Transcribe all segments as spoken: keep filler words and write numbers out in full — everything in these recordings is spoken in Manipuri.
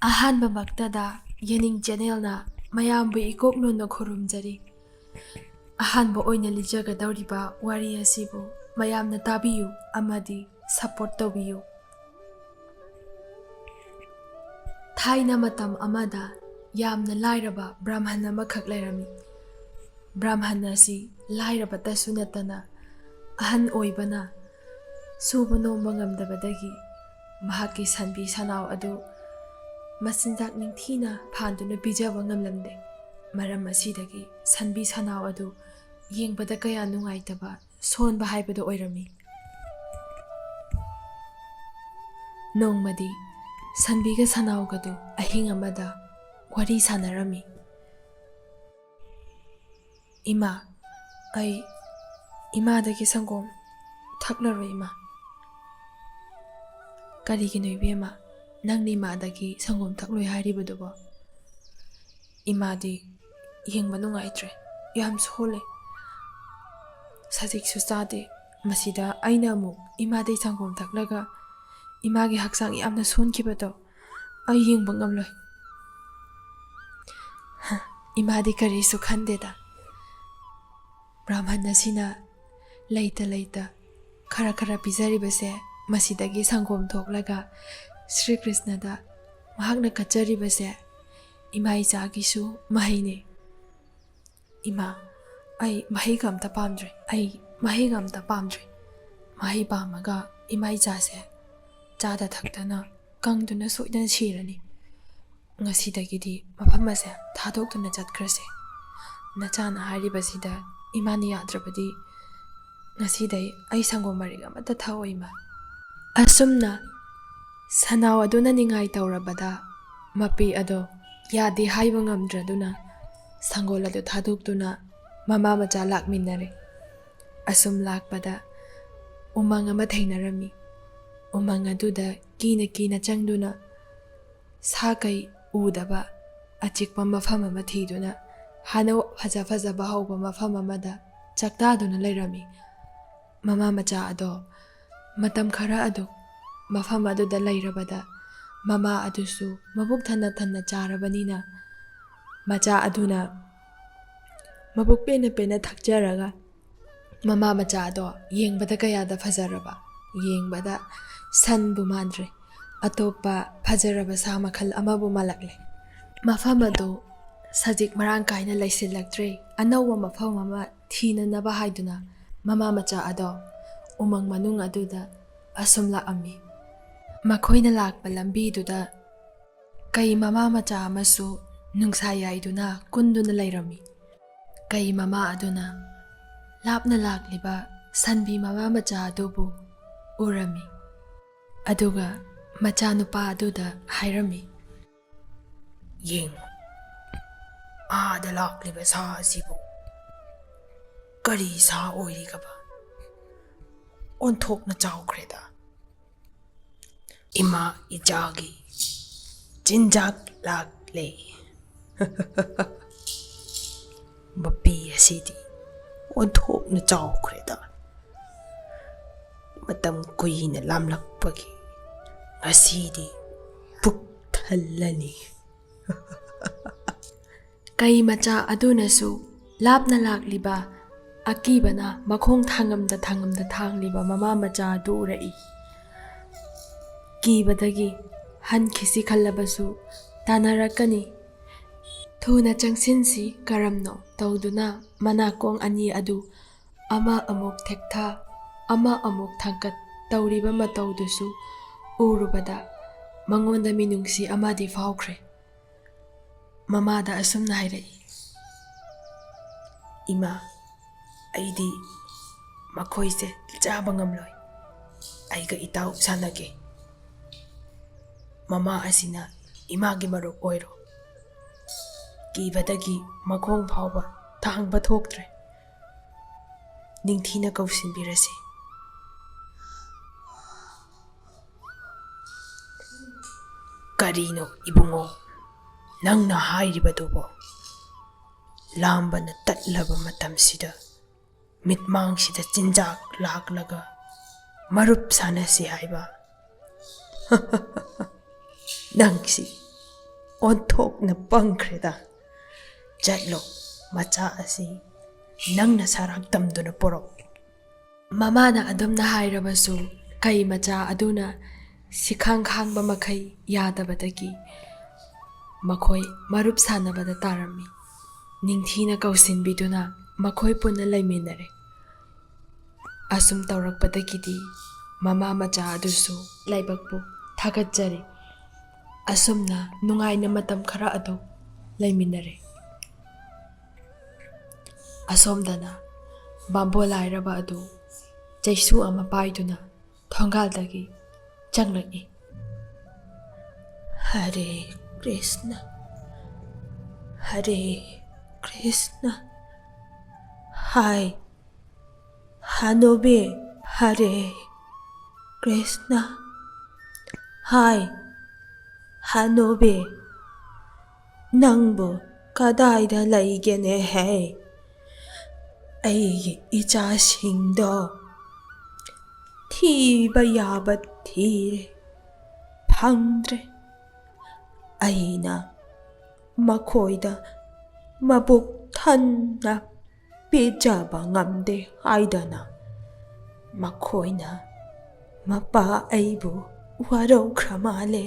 ꯑꯍꯥꯟꯕꯃꯛꯇꯗ ꯌꯦꯅꯤꯡ ꯆꯦꯅꯦꯜꯅ ꯃꯌꯥꯝꯕꯨ ꯏꯀꯣꯛ ꯅꯣꯟꯅ ꯈꯨꯔꯨꯝꯖꯔꯤ꯫ ꯑꯍꯥꯟꯕ ꯑꯣꯏꯅ ꯂꯤꯖꯒꯗꯧꯔꯤꯕ ꯋꯥꯔꯤ ꯑꯁꯤꯕꯨ ꯃꯌꯥꯝꯅ ꯇꯥꯕꯤꯌꯨ ꯑꯃꯗꯤ ꯁꯄꯣꯔꯠ ꯇꯧꯕꯤꯌꯨ꯫ ꯊꯥꯏꯅ ꯃꯇꯝ ꯑꯃꯗ ꯌꯥꯝꯅ ꯂꯥꯏꯔꯕ ꯕ꯭ꯔꯥꯍꯃꯟ ꯑꯃꯈꯛ ꯂꯩꯔꯝꯃꯤ꯫ ꯕ꯭ꯔꯥꯍꯃꯟ ꯑꯁꯤ ꯂꯥꯏꯔꯕꯇꯁꯨ ꯅꯠꯇꯅ ꯑꯍꯟ ꯑꯣꯏꯕꯅ ꯁꯨꯕ ꯅꯣꯝꯕ ꯉꯝꯗꯕꯗꯒꯤ ꯃꯍꯥꯛꯀꯤ ꯁꯟꯕꯤ ꯁꯟꯅꯥꯎ ꯑꯗꯨ ꯃꯆꯤꯟꯖꯥꯛ ꯅꯤꯡꯊꯤꯅ ꯐꯥꯟꯗꯨꯅ ꯄꯤꯖꯕ ꯉꯝꯂꯝꯗꯦ꯫ ꯃꯔꯝ ꯑꯁꯤꯗꯒꯤ ꯁꯟꯕꯤ ꯁꯟꯅꯥꯎ ꯑꯗꯨ ꯌꯦꯡꯕꯗ ꯀꯌꯥ ꯅꯨꯡꯉꯥꯏꯇꯕ, ꯁꯣꯟꯕ ꯍꯥꯏꯕꯗꯨ ꯑꯣꯏꯔꯝꯃꯤ꯫ ꯅꯣꯡꯃꯗꯤ ꯁꯟꯕꯤꯒ ꯁꯟꯅꯥꯎꯒꯗꯨ ꯑꯍꯤꯡ ꯑꯃꯗ ꯋꯥꯔꯤ ꯁꯥꯟꯅꯔꯝꯃꯤ꯫ "ꯏꯃꯥ, ꯑꯩ ꯏꯃꯥꯗꯒꯤ ꯁꯪꯒꯣꯝ ꯊꯛꯂꯔꯣꯏ, ꯏꯃꯥ꯫" "ꯀꯔꯤꯒꯤꯅꯣ ꯏꯕꯦꯝꯃ, ꯅꯪꯅ ꯏꯃꯥꯗꯒꯤ ꯁꯪꯒꯣꯝ ꯊꯛꯂꯣꯏ ꯍꯥꯏꯔꯤꯕꯗꯨꯕꯣ?" "ꯏꯃꯥꯗꯤ ꯌꯦꯡꯕ ꯅꯨꯡꯉꯥꯏꯇ꯭ꯔꯦ, ꯌꯥꯝ ꯁꯣꯜꯂꯦ, ꯁꯖꯤꯛꯁꯨ ꯆꯥꯗꯦ꯫ ꯃꯁꯤꯗ ꯑꯩꯅ ꯑꯃꯨꯛ ꯏꯃꯥꯗꯒꯤ ꯁꯪꯒꯣꯝ ꯊꯛꯂꯒ ꯏꯃꯥꯒꯤ ꯍꯛꯆꯥꯡ ꯌꯥꯝꯅ ꯁꯣꯟꯈꯤꯕꯗꯣ ꯑꯩ ꯌꯦꯡꯕ ꯉꯝꯂꯣꯏ꯫" ꯍ, ꯏꯃꯥꯗꯤ ꯀꯔꯤꯁꯨ ꯈꯟꯗꯦꯗ꯫ ꯕ꯭ꯔꯥꯍꯃꯟ ꯑꯁꯤꯅ ꯂꯩꯇ ꯂꯩꯇ ꯈꯔ ꯈꯔ ꯄꯤꯖꯔꯤꯕꯁꯦ, ꯃꯁꯤꯗꯒꯤ ꯁꯪꯒꯣꯝ ꯊꯣꯛꯂꯒ ꯁ꯭ꯔꯤ ꯀ꯭ꯔꯤꯁꯅꯗ ꯃꯍꯥꯛꯅ ꯀꯠꯆꯔꯤꯕꯁꯦ, ꯏꯃꯥ ꯏꯆꯥꯒꯤꯁꯨ ꯃꯍꯩꯅꯤ꯫ "ꯏꯃꯥ, ꯑꯩ ꯃꯍꯩꯒ ꯑꯝꯇ ꯄꯥꯝꯗ꯭ꯔꯦ, ꯑꯩ ꯃꯍꯩꯒ ꯑꯝꯇ ꯄꯥꯝꯗ꯭ꯔꯦ꯫ ꯃꯍꯩ ꯄꯥꯝꯃꯒ ꯏꯃꯥ ꯏꯆꯥꯁꯦ ꯆꯥꯗ ꯊꯛꯇꯅ ꯀꯪꯗꯨꯅ ꯁꯣꯏꯗꯅ ꯁꯤꯔꯅꯤ꯫ ꯉꯁꯤꯗꯒꯤꯗꯤ ꯃꯐꯝ ꯑꯁꯦ ꯊꯥꯗꯣꯛꯇꯨꯅ ꯆꯠꯈ꯭ꯔꯁꯦ꯫" ꯅꯆꯥꯅ ꯍꯥꯏꯔꯤꯕꯁꯤꯗ ꯏꯃꯥꯅ ꯌꯥꯗ꯭ꯔꯕꯗꯤ ꯉꯁꯤꯗꯩ ꯑꯩ ꯁꯪꯒꯣꯝ ꯃꯔꯤꯛ ꯑꯃꯠꯇ ꯊꯛꯑꯣꯏ, ꯏꯃꯥ꯫ ꯑꯁꯨꯝꯅ ꯁꯟꯅꯥꯎ ꯑꯗꯨꯅ ꯅꯤꯡꯉꯥꯏ ꯇꯧꯔꯕꯗ, ꯃꯄꯤ ꯑꯗꯣ ꯌꯥꯗꯦ ꯍꯥꯏꯕ ꯉꯝꯗ꯭ꯔꯗꯨꯅ ꯁꯪꯒꯣꯜ ꯑꯗꯨ ꯊꯥꯗꯣꯛꯇꯨꯅ ꯃꯃꯥ ꯃꯆꯥ ꯂꯥꯛꯃꯤꯟꯅꯔꯦ꯫ ꯑꯁꯨꯝ ꯂꯥꯛꯄꯗ ꯎꯃꯪ ꯑꯃ ꯊꯦꯡꯅꯔꯝꯃꯤ꯫ ꯎꯃꯪ ꯑꯗꯨꯗ ꯀꯤꯅ ꯀꯤꯅ ꯆꯪꯗꯨꯅ ꯁꯥ ꯀꯩ ꯎꯗꯕ ꯑꯆꯤꯛꯄ ꯃꯐꯝ ꯑꯃ ꯊꯤꯗꯨꯅ ꯍꯥꯟꯅ ꯐꯖ ꯐꯖꯕ ꯍꯧꯕ ꯃꯐꯝ ꯑꯃꯗ ꯆꯥꯛꯇꯥꯗꯨꯅ ꯂꯩꯔꯝꯃꯤ꯫ ꯃꯃꯥ ꯃꯆꯥ ꯑꯗꯣ ꯃꯇꯝ ꯈꯔ ꯑꯗꯨ ꯃꯐꯝ ꯑꯗꯨꯗ ꯂꯩꯔꯕꯗ ꯃꯃꯥ ꯑꯗꯨꯁꯨ ꯃꯕꯨꯛ ꯊꯟꯅ ꯊꯟꯅ ꯆꯥꯔꯕꯅꯤꯅ, ꯃꯆꯥ ꯑꯗꯨꯅ ꯃꯕꯨꯛ ꯄꯦꯟꯅ ꯄꯦꯟꯅ ꯊꯛꯆꯔꯒ, ꯃꯃꯥ ꯃꯆꯥꯗꯣ ꯌꯦꯡꯕꯗ ꯀꯌꯥꯗ ꯐꯖꯔꯕ, ꯌꯦꯡꯕꯗ ꯁꯟꯕꯨ ꯃꯥꯟꯗ꯭ꯔꯦ, ꯑꯇꯣꯞꯄ ꯐꯖꯔꯕ ꯁꯥ ꯃꯈꯜ ꯑꯃꯕꯨ ꯃꯥꯜꯂꯛꯂꯦ꯫ ꯃꯐꯝ ꯑꯗꯨ ꯁꯖꯤꯛ ꯃꯔꯥꯡ ꯀꯥꯏꯅ ꯂꯩꯁꯤꯜꯂꯛꯇ꯭ꯔꯦ꯫ ꯑꯅꯧꯕ ꯃꯐꯝ ꯑꯃ ꯊꯤꯅꯅꯕ ꯍꯥꯏꯗꯨꯅ ꯃꯃꯥ ꯃꯆꯥ ꯑꯗꯣ ꯎꯃꯪ ꯃꯅꯨꯡ ꯑꯗꯨꯗ ꯑꯁꯨꯝ ꯂꯥꯛꯑꯝꯃꯤ꯫ ꯃꯈꯣꯏꯅ ꯂꯥꯛꯄ ꯂꯝꯕꯤꯗꯨꯗ ꯀꯩ ꯃꯃꯥ ꯃꯆꯥ ꯑꯃꯁꯨ ꯅꯨꯡꯁꯥ ꯌꯥꯏꯗꯨꯅ ꯀꯨꯟꯗꯨꯅ ꯂꯩꯔꯝꯃꯤ꯫ ꯀꯩ ꯃꯃꯥ ꯑꯗꯨꯅ ꯂꯥꯞꯅ ꯂꯥꯛꯂꯤꯕ ꯁꯟꯕꯤ ꯃꯃꯥ ꯃꯆꯥ ꯑꯗꯨꯕꯨ ꯎꯔꯝꯃꯤ꯫ ꯑꯗꯨꯒ ꯃꯆꯥꯅꯨꯄꯥ ꯑꯗꯨꯗ ꯍꯥꯏꯔꯝꯃꯤ, "ꯌꯦꯡꯉꯨ, ꯑꯥꯗ ꯂꯥꯛꯂꯤꯕ ꯁꯥ ꯑꯁꯤꯕꯨ ꯀꯔꯤ ꯁꯥ ꯑꯣꯏꯔꯤꯒꯕ? ꯑꯣꯟꯊꯣꯛꯅ ꯆꯥꯎꯈ꯭ꯔꯦꯗ꯫ ꯏꯃꯥ ꯏꯆꯥꯒꯤ ꯆꯤꯟꯖꯥꯛ ꯂꯥꯛꯂꯦ꯫ ꯃꯄꯤ ꯑꯁꯤꯗꯤ ꯑꯣꯟꯊꯣꯛꯅ ꯆꯥꯎꯈ꯭ꯔꯦꯗ꯫ ꯃꯇꯝ ꯀꯨꯏꯅ ꯂꯥꯝꯂꯛꯄꯒꯤ ꯉꯁꯤꯗꯤ ꯄꯨꯛ ꯊꯜꯂꯅꯤ꯫" ꯀꯩ ꯃꯆꯥ ꯑꯗꯨꯅꯁꯨ ꯂꯥꯞꯅ ꯂꯥꯛꯂꯤꯕ ꯑꯀꯤꯕꯅ ꯃꯈꯣꯡ ꯊꯥꯡꯉꯝꯗ ꯊꯥꯡꯉꯝꯗ ꯊꯥꯡꯂꯤꯕ ꯃꯃꯥ ꯃꯆꯥ ꯑꯗꯨ ꯎꯔꯛꯏ꯫ ꯀꯤꯕꯗꯒꯤ ꯍꯟꯈꯤꯁꯤ ꯈꯜꯂꯕꯁꯨ ꯇꯥꯟꯅꯔꯛꯀꯅꯤ꯫ "ꯊꯨꯅ ꯆꯪꯁꯤꯟꯁꯤ ꯀꯔꯝꯅꯣ" ꯇꯧꯗꯨꯅ ꯃꯅꯥꯀꯣꯡ ꯑꯅꯤ ꯑꯗꯨ ꯑꯃ ꯑꯃꯨꯛ ꯊꯦꯛꯊ, ꯑꯃ ꯑꯃꯨꯛ ꯊꯥꯡꯀꯠ ꯇꯧꯔꯤꯕ ꯃꯇꯧꯗꯨꯁꯨ ꯎꯔꯨꯕꯗ ꯃꯉꯣꯟꯗ ꯃꯤꯅꯨꯡꯁꯤ ꯑꯃꯗꯤ ꯐꯥꯎꯈ꯭ꯔꯦ꯫ ꯃꯃꯥꯗ ꯑꯁꯨꯝꯅ ꯍꯥꯏꯔꯛꯏ, "ꯏꯃꯥ, ꯑꯩꯗꯤ ꯃꯈꯣꯏꯁꯦ ꯆꯥꯕ ꯉꯝꯂꯣꯏ꯫ ꯑꯩꯒ ꯏꯇꯥꯎ ꯁꯥꯟꯅꯒꯦ꯫ ꯃꯃꯥ ꯑꯁꯤꯅ ꯏꯃꯥꯒꯤ ꯃꯔꯨꯞ ꯑꯣꯏꯔꯣ꯫" ꯀꯤꯕꯗꯒꯤ ꯃꯈꯣꯡ ꯐꯥꯎꯕ ꯊꯥꯡꯕ ꯊꯣꯛꯇ꯭ꯔꯦ꯫ ꯅꯤꯡꯊꯤꯅ ꯀꯧꯁꯤꯟꯕꯤꯔꯁꯤ꯫ "ꯀꯔꯤꯅꯣ ꯏꯕꯨꯡꯉꯣ, ꯅꯪꯅ ꯍꯥꯏꯔꯤꯕꯗꯨꯕꯣ?" ꯂꯥꯝꯕꯅ ꯇꯠꯂꯕ ꯃꯇꯝꯁꯤꯗ ꯃꯤꯠꯃꯥꯡꯁꯤꯗ ꯆꯤꯟꯖꯥꯛ ꯂꯥꯛꯂꯒ ꯃꯔꯨꯞ ꯁꯥꯟꯅꯁꯤ ꯍꯥꯏꯕ? "ꯅꯪꯁꯤ ꯑꯣꯟꯊꯣꯛꯅ ꯄꯪꯈ꯭ꯔꯦꯗ꯫ ꯆꯠꯂꯣ, ꯃꯆꯥ ꯑꯁꯤ ꯅꯪꯅ ꯁꯔꯥꯛ ꯇꯝꯗꯨꯅ ꯄꯣꯔꯛꯎ꯫" ꯃꯃꯥꯅ ꯑꯗꯨꯝꯅ ꯍꯥꯏꯔꯕꯁꯨ, ꯀꯩ ꯃꯆꯥ ꯑꯗꯨꯅ ꯁꯤꯈꯥꯡ ꯈꯥꯡꯕ ꯃꯈꯩ ꯌꯥꯗꯕꯗꯒꯤ ꯃꯈꯣꯏ ꯃꯔꯨꯞ ꯁꯥꯟꯅꯕꯗ ꯇꯥꯔꯝꯃꯤ꯫ ꯅꯤꯡꯊꯤꯅ ꯀꯧꯁꯤꯟꯕꯤꯗꯨꯅ ꯃꯈꯣꯏ ꯄꯨꯟꯅ ꯂꯩꯃꯤꯟꯅꯔꯦ꯫ ꯑꯁꯨꯝ ꯇꯧꯔꯛꯄꯗꯒꯤꯗꯤ ꯃꯃꯥ ꯃꯆꯥ ꯑꯗꯨꯁꯨ ꯂꯥꯏꯕꯛꯄꯨ ꯊꯥꯒꯠꯆꯔꯤ꯫ ꯑꯁꯨꯝꯅ ꯅꯨꯡꯉꯥꯏꯅ ꯃꯇꯝ ꯈꯔ ꯑꯗꯨ ꯂꯩꯃꯤꯟꯅꯔꯦ꯫ ꯑꯁꯣꯝꯗꯅ ꯕꯥꯝꯕꯣꯟ ꯂꯥꯏꯔꯕ ꯑꯗꯨ ꯆꯩꯁꯨ ꯑꯃ ꯄꯥꯏꯗꯨꯅ ꯊꯣꯡꯒꯥꯜꯗꯒꯤ ꯆꯪꯂꯛꯏ꯫ "ꯍꯔꯦ ꯀ꯭ꯔꯤꯁꯅ, ꯍꯔꯦ ꯀ꯭ꯔꯤꯁꯅ꯫ ꯍꯥꯏ ꯍꯅꯨꯕꯤ, ꯍꯔꯦ ꯀ꯭ꯔꯤꯁꯅ꯫ ꯍꯥꯏ ꯍꯅꯨꯕꯤ, ꯅꯪꯕꯨ ꯀꯗꯥꯏꯗ ꯂꯩꯒꯦꯅꯦꯍꯦ? ꯑꯩꯒꯤ ꯏꯆꯥꯁꯤꯡꯗꯣ ꯊꯤꯕ ꯌꯥꯕ ꯊꯤꯔꯦ, ꯐꯪꯗ꯭ꯔꯦ꯫ ꯑꯩꯅ ꯃꯈꯣꯏꯗ ꯃꯕꯨꯛ ꯊꯟꯅ ꯄꯤꯖꯕ ꯉꯝꯗꯦ ꯍꯥꯏꯗꯅ ꯃꯈꯣꯏꯅ ꯃꯄꯥ ꯑꯩꯕꯨ ꯋꯥꯔꯧꯈ꯭ꯔ ꯃꯥꯜꯂꯦ꯫"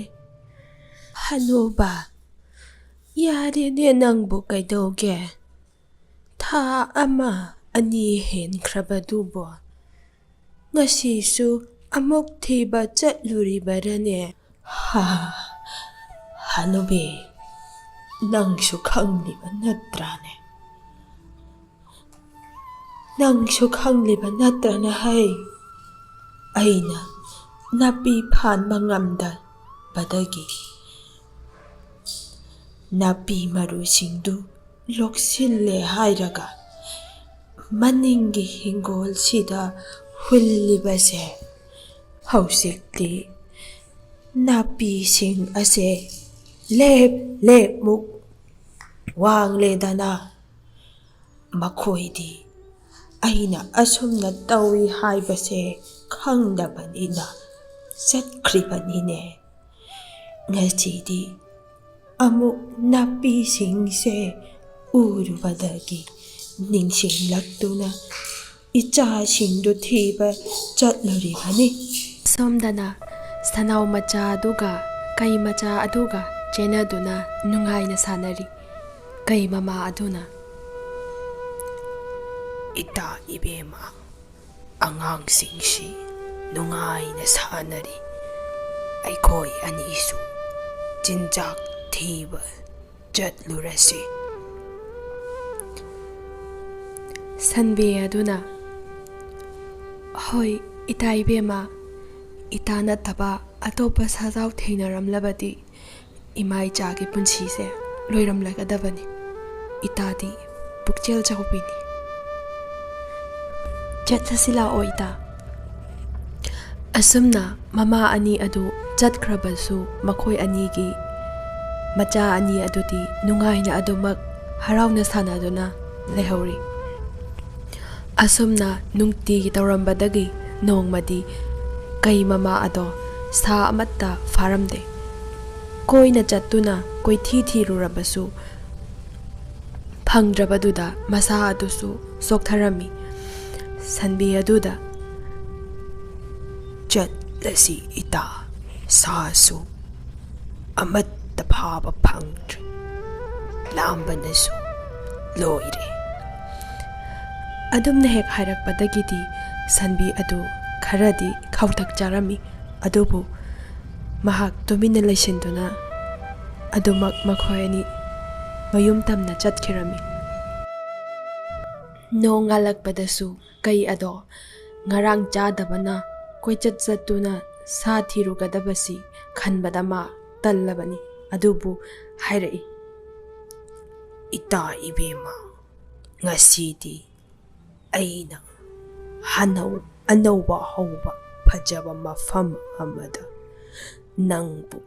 "ꯍꯅꯨꯕ, ꯌꯥꯔꯦꯅꯦ, ꯅꯪꯕꯨ ꯀꯩꯗꯧꯒꯦ? ꯊꯥ ꯑꯃ ꯑꯅꯤ ꯍꯦꯟꯈ꯭ꯔꯕꯗꯨꯕꯨ ꯉꯁꯤꯁꯨ ꯑꯃꯨꯛ ꯊꯤꯕ ꯆꯠꯂꯨꯔꯤꯕꯔꯅꯦ?" "ꯍꯥ, ꯍꯅꯨꯕꯤ, ꯅꯪꯁꯨ ꯈꯪꯂꯤꯕ ꯅꯠꯇ꯭ꯔꯥꯅꯦ? ꯅꯪꯁꯨ ꯈꯪꯂꯤꯕ ꯅꯠꯇ꯭ꯔꯅꯦ ꯍꯩ? ꯑꯩꯅ ꯅꯥꯄꯤ ꯐꯥꯟꯕ ꯉꯝꯗꯕꯗꯒꯤ ꯅꯥꯄꯤ ꯃꯔꯨꯁꯤꯡꯗꯨ ꯂꯣꯛꯁꯤꯜꯂꯦ ꯍꯥꯏꯔꯒ ꯃꯅꯤꯡꯒꯤ ꯍꯤꯡꯒꯣꯜꯁꯤꯗ ꯍꯨꯜꯂꯤꯕꯁꯦ꯫ ꯍꯧꯖꯤꯛꯇꯤ ꯅꯥꯄꯤꯁꯤꯡ ꯑꯁꯦ ꯂꯦꯞ ꯂꯦꯞꯃꯨꯛ ꯋꯥꯡꯂꯦꯗꯅ꯫ ꯃꯈꯣꯏꯗꯤ ꯑꯩꯅ ꯑꯁꯨꯝꯅ ꯇꯧꯏ ꯍꯥꯏꯕꯁꯦ ꯈꯪꯗꯕꯅꯤꯅ ꯆꯠꯈ꯭ꯔꯤꯕꯅꯤꯅꯦ꯫ ꯉꯁꯤꯗꯤ ꯑꯃꯨꯛ ꯅꯥꯄꯤꯁꯤꯡꯁꯦ ꯎꯔꯨꯕꯗꯒꯤ ꯅꯤꯡꯁꯤꯡꯂꯛꯇꯨꯅ ꯏꯆꯥꯁꯤꯡꯗꯨ ꯊꯤꯕ ꯆꯠꯂꯨꯔꯤꯕꯅꯤ꯫ ꯁꯣꯝꯗꯅ ꯁꯅꯥꯎ ꯃꯆꯥ ꯑꯗꯨꯒ ꯀꯩ ꯃꯆꯥ ꯑꯗꯨꯒ ꯆꯦꯟꯅꯗꯨꯅ ꯅꯨꯡꯉꯥꯏꯅ ꯁꯥꯟꯅꯔꯤ꯫ ꯀꯩ ꯃꯃꯥ ꯑꯗꯨꯅ, "ꯏꯇꯥ ꯏꯕꯦꯝꯃ, ꯑꯉꯥꯡꯁꯤꯡꯁꯤ ꯅꯨꯡꯉꯥꯏꯅ ꯁꯥꯟꯅꯔꯤ꯫ ꯑꯩꯈꯣꯏ ꯑꯅꯤꯁꯨ ꯆꯤꯟꯖꯥꯛ ꯊꯤꯕ ꯆꯠꯂꯨꯔꯁꯤ꯫" ꯁꯟꯕꯤ ꯑꯗꯨꯅ, "ꯍꯣꯏ, ꯏꯇꯥ ꯏꯕꯦꯝꯃ, ꯏꯇꯥ ꯅꯠꯇꯕ ꯑꯇꯣꯞꯄ ꯁꯥꯖꯥꯎ ꯊꯦꯡꯅꯔꯝꯂꯕꯗꯤ ꯏꯃꯥ ꯏꯆꯥꯒꯤ ꯄꯨꯟꯁꯤꯁꯦ ꯂꯣꯏꯔꯝꯂꯒꯗꯕꯅꯤ꯫ ꯏꯇꯥꯗꯤ ꯄꯨꯛꯆꯦꯜ ꯆꯥꯎꯕꯤꯅꯤ꯫ ꯆꯠꯂꯁꯤ ꯂꯥꯛꯑꯣ, ꯏꯇꯥ꯫" ꯑꯁꯨꯝꯅ ꯃꯃꯥ ꯑꯅꯤ ꯑꯗꯨ ꯆꯠꯈ꯭ꯔꯕꯁꯨ, ꯃꯈꯣꯏ ꯑꯅꯤꯒꯤ ꯃꯆꯥ ꯑꯅꯤ ꯑꯗꯨꯗꯤ ꯅꯨꯡꯉꯥꯏꯅ ꯑꯗꯨꯃꯛ ꯍꯔꯥꯎꯅ ꯁꯥꯟꯅꯗꯨꯅ ꯂꯩꯍꯧꯔꯤ꯫ ꯑꯁꯨꯝꯅ ꯅꯨꯡꯇꯤꯒꯤ ꯇꯧꯔꯝꯕꯗꯒꯤ ꯅꯣꯡꯃꯗꯤ ꯀꯩ ꯃꯃꯥ ꯑꯗꯣ ꯁꯥ ꯑꯃꯠꯇ ꯐꯥꯔꯝꯗꯦ꯫ ꯀꯣꯏꯅ ꯆꯠꯇꯨꯅ ꯀꯣꯏꯊꯤ ꯊꯤꯔꯨꯔꯕꯁꯨ ꯐꯪꯗ꯭ꯔꯕꯗꯨꯗ ꯃꯁꯥ ꯑꯗꯨꯁꯨ ꯆꯣꯛꯊꯔꯝꯃꯤ꯫ ꯁꯟꯕꯤ ꯑꯗꯨꯗ, "ꯆꯠꯂꯁꯤ ꯏꯇꯥ, ꯁꯥꯁꯨ ꯑꯃꯠꯇ ꯐꯥꯕ ꯐꯪꯗ꯭ꯔꯦ, ꯂꯥꯝꯕꯅꯁꯨ ꯂꯣꯏꯔꯦ꯫" ꯑꯗꯨꯝꯅ ꯍꯦꯛ ꯍꯥꯏꯔꯛꯄꯗꯒꯤꯗꯤ ꯁꯟꯕꯤ ꯑꯗꯨ ꯈꯔꯗꯤ ꯈꯧꯇꯛ ꯆꯥꯔꯝꯃꯤ꯫ ꯑꯗꯨꯕꯨ ꯃꯍꯥꯛ ꯇꯨꯃꯤꯟꯅ ꯂꯩꯁꯤꯟꯗꯨꯅ ꯑꯗꯨꯃꯛ ꯃꯈꯣꯏ ꯑꯅꯤ ꯃꯌꯨꯝ ꯇꯝꯅ ꯆꯠꯈꯤꯔꯝꯃꯤ꯫ ꯅꯣꯡ ꯉꯥꯜꯂꯛꯄꯗꯁꯨ ꯀꯩ ꯑꯗꯣ ꯉꯔꯥꯡ ꯆꯥꯗꯕꯅ ꯀꯣꯏꯆꯠ ꯆꯠꯇꯨꯅ ꯁꯥ ꯊꯤꯔꯨꯒꯗꯕꯁꯤ ꯈꯟꯕꯗ ꯃꯥ ꯇꯜꯂꯕꯅꯤ꯫ ꯑꯗꯨꯕꯨ ꯍꯥꯏꯔꯛꯏ, "ꯏꯇꯥ ꯏꯕꯦꯝꯃ, ꯉꯁꯤꯗꯤ ꯑꯩꯅ ꯍꯅꯧ-, ꯑꯅꯧꯕ ꯍꯧꯕ ꯐꯖꯕ ꯃꯐꯝ ꯑꯃꯗ ꯅꯪꯕꯨ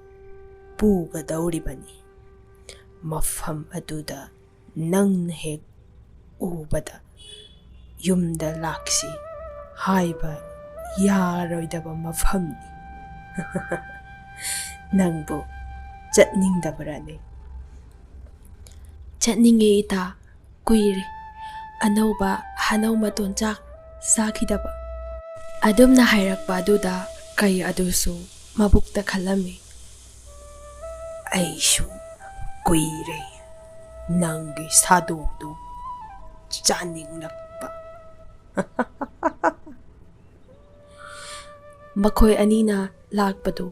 ꯄꯨꯒꯗꯧꯔꯤꯕꯅꯤ꯫ ꯃꯐꯝ ꯑꯗꯨꯗ ꯅꯪꯅ ꯍꯦꯛ ꯎꯕꯗ ꯌꯨꯝꯗ ꯂꯥꯛꯁꯤ ꯍꯥꯏꯕ ꯌꯥꯔꯣꯏꯗꯕ ꯃꯐꯝꯅꯤ꯫" ꯅꯪꯕꯨ ꯆꯠꯅꯤꯡꯗꯕꯔꯅꯦ? ꯆꯠꯅꯤꯡꯉꯦ ꯏꯇꯥ, ꯀꯨꯏꯔꯦ ꯑꯅꯧꯕ ꯍꯅꯧ ꯃꯇꯣꯟ ꯆꯥꯛ ꯆꯥꯈꯤꯗꯕ꯫ ꯑꯗꯨꯝꯅ ꯍꯥꯏꯔꯛꯄ ꯑꯗꯨꯗ ꯀꯩ ꯑꯗꯨꯁꯨ ꯃꯕꯨꯛꯇ ꯈꯜꯂꯝꯃꯤ꯫ ꯑꯩꯁꯨ ꯀꯨꯏꯔꯦ ꯅꯪꯒꯤ ꯁꯥꯗꯣꯡꯗꯨ ꯆꯥꯅꯤꯡꯂꯛꯄ꯫ ꯃꯈꯣꯏ ꯑꯅꯤꯅ ꯂꯥꯛꯄꯗꯨ